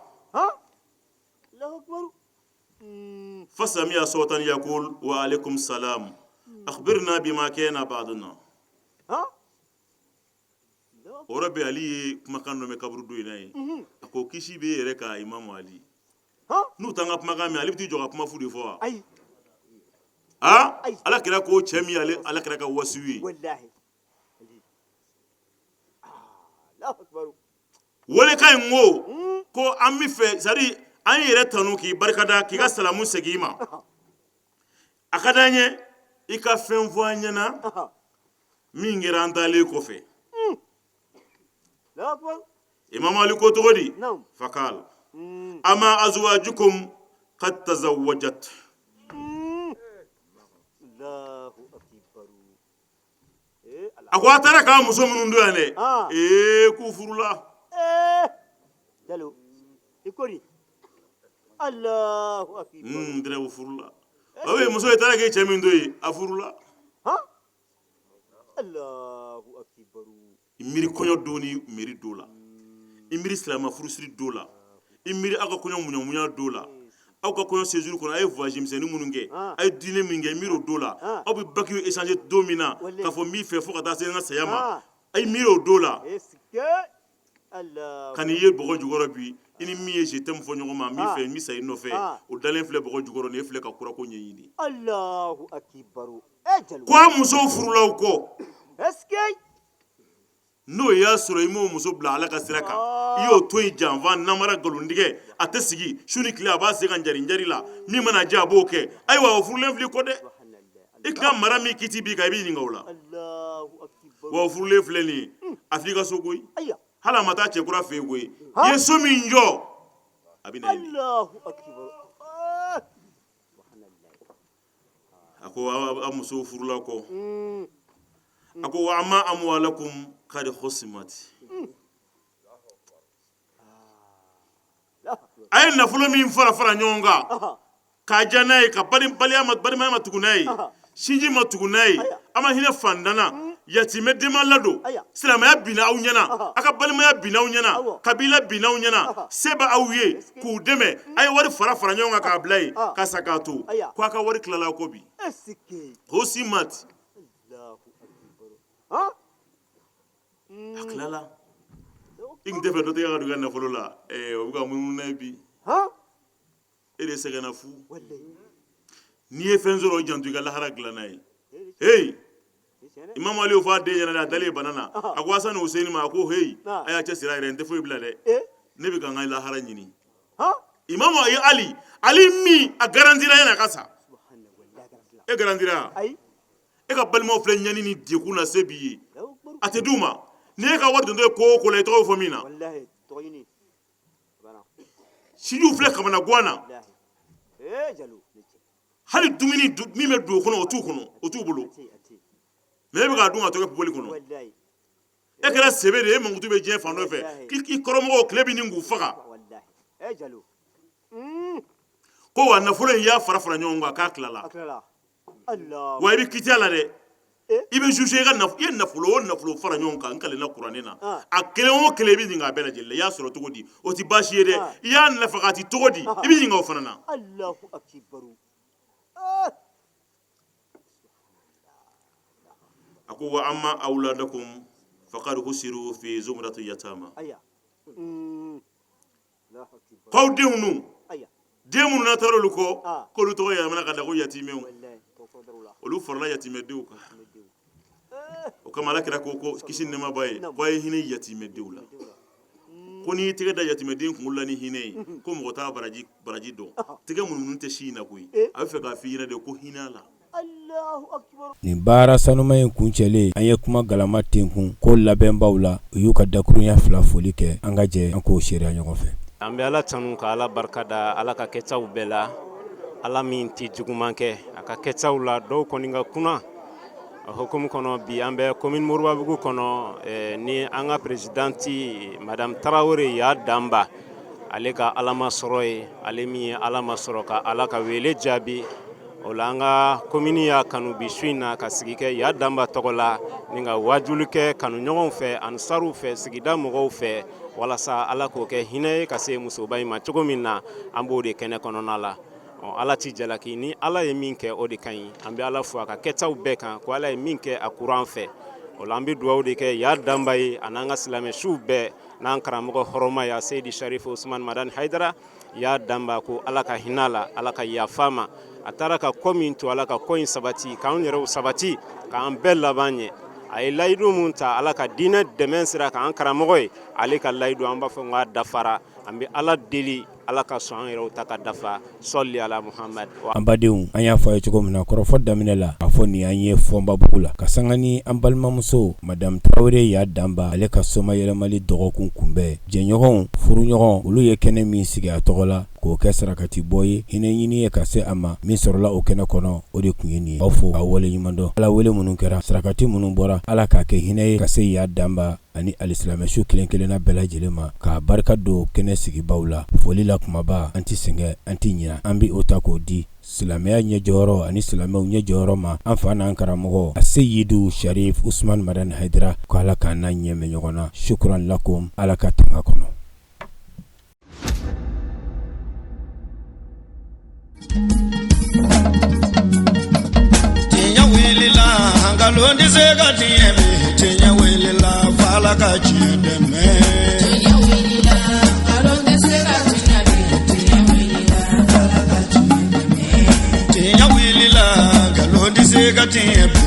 Fasami'a sawtan yaqul wa alaikum salam, akhbirna bima kana ba'duna. O yɔrɔ bɛɛ, Ali ye kumakan dɔ mɛn kaburudo in na yen. A ko: kisi b'e yɛrɛ kan, Imamu Ali. N'u t'an ka kumakan mɛn, ale bɛ t'i jɔ ka kuma fu de fɔ wa? Aa, Ala kira ko cɛ min y'ale Ala kira ka wasiyu ye, welekan in ko an bɛ fɛ, c'est à dire an yɛrɛ tanu k'i barikada, k'i ka salamu segin i ma. A ka d'an ye i ka fɛn fɔ an ɲɛna min kɛra an taalen kɔfɛ. Imam Ali ko cogo di? Fakal ama azwajukum qad tazawwajat. A ko a taara k'a muso minnu to yan dɛ, ee, k'u furula. Jalo, i ko di? Alahu akibaru. N tɛrɛ, u furula. O ye muso ye taara k'e cɛ min to yen, a furula. Alahu akibaru. I miiri kɔɲɔ don ni mairie don la, i miiri silamɛ furusiri don la, i miiri aw ka kɔɲɔ muɲamuɲa don la, aw ka kɔɲɔ séjour kɔnɔ, a ye voyage misɛnnin minnu kɛ, a ye dîner min kɛ, i miiri o don la, aw bɛ bague échanger don min na k'a fɔ n b'i fɛ fo ka taa se n ka saya ma, a ye miiri o don la. Ka n'i ye bɔgɔ jukɔrɔ bi, i ni min ye je t'aime fɔ ɲɔgɔn ma, n b'i fɛ, n bɛ sa i nɔfɛ, o dalen filɛ bɔgɔ jukɔrɔ nin, e filɛ ka kurako ɲɛɲini. Alahu akibaru. Ko a musow furula u kɔ. N'o y'a sɔrɔ i m'o muso bila Ala ka sira kan, i y'o to yen janfa, namara, nkalontigɛ, a tɛ sigi su ni tile, a b'a sen kan jarinjari la, min mana diya a b'o kɛ. Ayiwa, o furulen filɛ kɔ dɛ, i ka mara min kiti b'i kan, i b'i ɲininka o la. Wa o furulen filɛ nin ye, a filɛ i ka so koyi, hali a ma taa cɛ kura fɛ yen koyi, i ye so min jɔ, a bɛ na yen. A ko a musow furula kɔ. A ko wa amma amwalakum kad husimat. A ye nafolo min fara fara ɲɔgɔn kan k'a diya n'a ye, ka balimaya ma tugu n'a ye, sinji ma tugu n'a ye, a ma hinɛ fantan na, yatimɛ den ma ladon, silamɛya binna aw ɲɛna, aw ka balimaya binna aw ɲɛna, kabila binna aw ɲɛna, se bɛ aw ye k'u dɛmɛ, a ye wari fara fara ɲɔgɔn kan k'a bila yen ka sa k'a to, ko a ka wari tilala aw kɔ bi. Husimat, a tilala. I tun tɛ fɛ dɔ tɛgɛ ka don i ka nafolo la, o bɛ ka munumunu n'a ye bi. E de sɛgɛnna fu. N'i ye fɛn sɔrɔ, i janto i ka lahara dilan n'a ye. Hey, Imam Ali y'o fɔ a den ɲɛna dɛ, a dalen bana na, a ko Hasani Hussein ma, a ko hey, a y'a cɛsiri a yɛrɛ, n tɛ foyi bila dɛ, ne bɛ ka n ka lahara ɲini. Imam Ali, Ali min a garantira yan'a ka sa, e garantira? E ka balimaw filɛ ɲani ni degun na, se b'i ye, a tɛ d'u ma. N'i e ka wari dontɔ ye ko o ko la, i tɔgɔ bɛ fɔ min na. Sinjiw filɛ kamanagan na, hali dumuni min bɛ don o kɔnɔ, o t'u kɔnɔ, o t'u bolo, mais e bɛ k'a dun ka to kɛ poubelle kɔnɔ. E kɛra sebe de ye, e mankutu bɛ diɲɛ fan dɔ fɛ, k'i kɔrɔmɔgɔw tile bɛ nin k'u faga. Ko wa nafolo in y'a fara fara ɲɔgɔn kan k'a tilala. Wa i bɛ kiti a la dɛ, i bɛ juger i ka i ye nafolo o nafolo fara ɲɔgɔn kan, n kalenna kuranɛ na, a kelen o kelen i bɛ ɲininka a bɛɛ lajɛlen la. I y'a sɔrɔ cogo di, o tɛ baasi ye dɛ, i y'a nafakati cogo di, i bɛ ɲininka o fana na. A ko wa amma awladakum faqad husiru fi zumrati yatama. K'aw denw nu, den minnu n'a taara olu kɔ, k'olu tɔgɔ yɛlɛmana ka da ko yatimɛw, olu farala yatimɛdenw kan. O kama Ala kira ko, ko kisi ni nɛɛma b'a ye, ko a ye hinɛ yatimɛdenw la, ko n'i y'i tɛgɛ da yatimɛden kunkolo la ni hinɛ ye, ko mɔgɔ t'a baraji baraji dɔn. Tɛgɛ munumunu tɛ si in na koyi, a bɛ fɛ k'a f'i ɲɛna de ko hinɛ a la. Nin baara sanuma in kuncɛlen, an ye kuma galama tenkun ko labɛnbaw la, u y'u ka dakurunya fila foli kɛ. An ka jɛ an k'o seereya ɲɔgɔn fɛ. An bɛ Ala tanu ka Ala barika da Ala ka kɛtaw bɛɛ la, Ala min tɛ juguman kɛ a ka kɛtaw la, dɔw kɔni ka kunna. O hukumu kɔnɔ, bi an bɛ commune Moribabugu kɔnɔ ni an ka présidente madame Tarawele Ya Danba, ale ka Ala masɔrɔ ye, ale min ye Ala masɔrɔ ka Ala ka wele jaabi. O la an ka commune y'a kanu bi su in na ka sigi kɛ Ya Danba tɔgɔ la ni ka wajuli kɛ kanuɲɔgɔnw fɛ, ansariw fɛ, sigida mɔgɔw fɛ, walasa Ala k'o kɛ hinɛ ye ka se musoba in ma cogo min na. An b'o de kɛnɛ kɔnɔna la. Ala tɛ jalaki, ni Ala ye min kɛ o de ka ɲi. An bɛ Ala fo a ka kɛtaw bɛɛ kan, ko Ala ye min kɛ a kuran fɛ. O la an bɛ dugawu de kɛ Ya Danba ye, a n'an ka silamɛ suw bɛɛ, n'an karamɔgɔ hɔrɔma ya Seyidi Sarifu Usumani Madani Hayidara. Ya Danba, ko Ala ka hinɛ a la, Ala ka yafa ma. A taara ka kɔ min to, Ala ka kɔ in sabati, k'an yɛrɛw sabati, k'an bɛɛ laban ɲɛ. A ye layidu min ta Ala ka diinɛ dɛmɛ sira k'an karamɔgɔ ye, ale ka layidu, an b'a fɔ n k'a dafara. An bɛ Ala deli. Ala ka sɔn an yɛrɛw ta ka dafa. Sɔli ala Muhamad. An badenw, an y'a fɔ a ye cogo min na kɔrɔfɔ daminɛ la, k'a fɔ nin y'an ye Fɔnbabugu la, ka sanga ni an balimamuso Madame Tarawele Ya Danba ale ka somayɛlɛmali dɔgɔkun kunbɛn. Jɛɲɔgɔnw, furuɲɔgɔn, olu ye kɛnɛ min sigi a tɔgɔ la k'o kɛ sarakati bɔ ye, hinɛ ɲini ye ka se a ma. Min sɔrɔla o kɛnɛ kɔnɔ, o de tun ye nin ye. Aw fo k'aw waleɲuman dɔn. Ala wele minnu kɛra, sarakati minnu bɔra, Ala k'a kɛ hinɛ ye ka se Ya Danba ani alisilamɛsu kelen kelenna bɛɛ lajɛlen ma, k'a barika don kɛnɛ sigibaw la. Foli la kumaba, an tɛ sɛgɛn, an tɛ ɲina, an bɛ o ta k'o di silamɛya ɲɛjɔyɔrɔ ani silamɛw ɲɛjɔyɔrɔ ma, an fa n'an karamɔgɔ Aseyidu Sharif Usman Madani Hayidara, ko Ala k'an n'a ɲɛ mɛn ɲɔgɔn na. Shukran lakum, Ala ka tanga kɔnɔ. Tiɲɛ wulila, nkalon tɛ se ka tiɲɛ bin. Tiɲɛ wulila, f'Ala ka tiɲɛ dɛmɛ. Tiɲɛ wulila, nkalon tɛ se ka tiɲɛ bin. Tiɲɛ wulila, f'Ala ka tiɲɛ dɛmɛ. Tiɲɛ wulila, nkalon tɛ se ka tiɲɛ bin.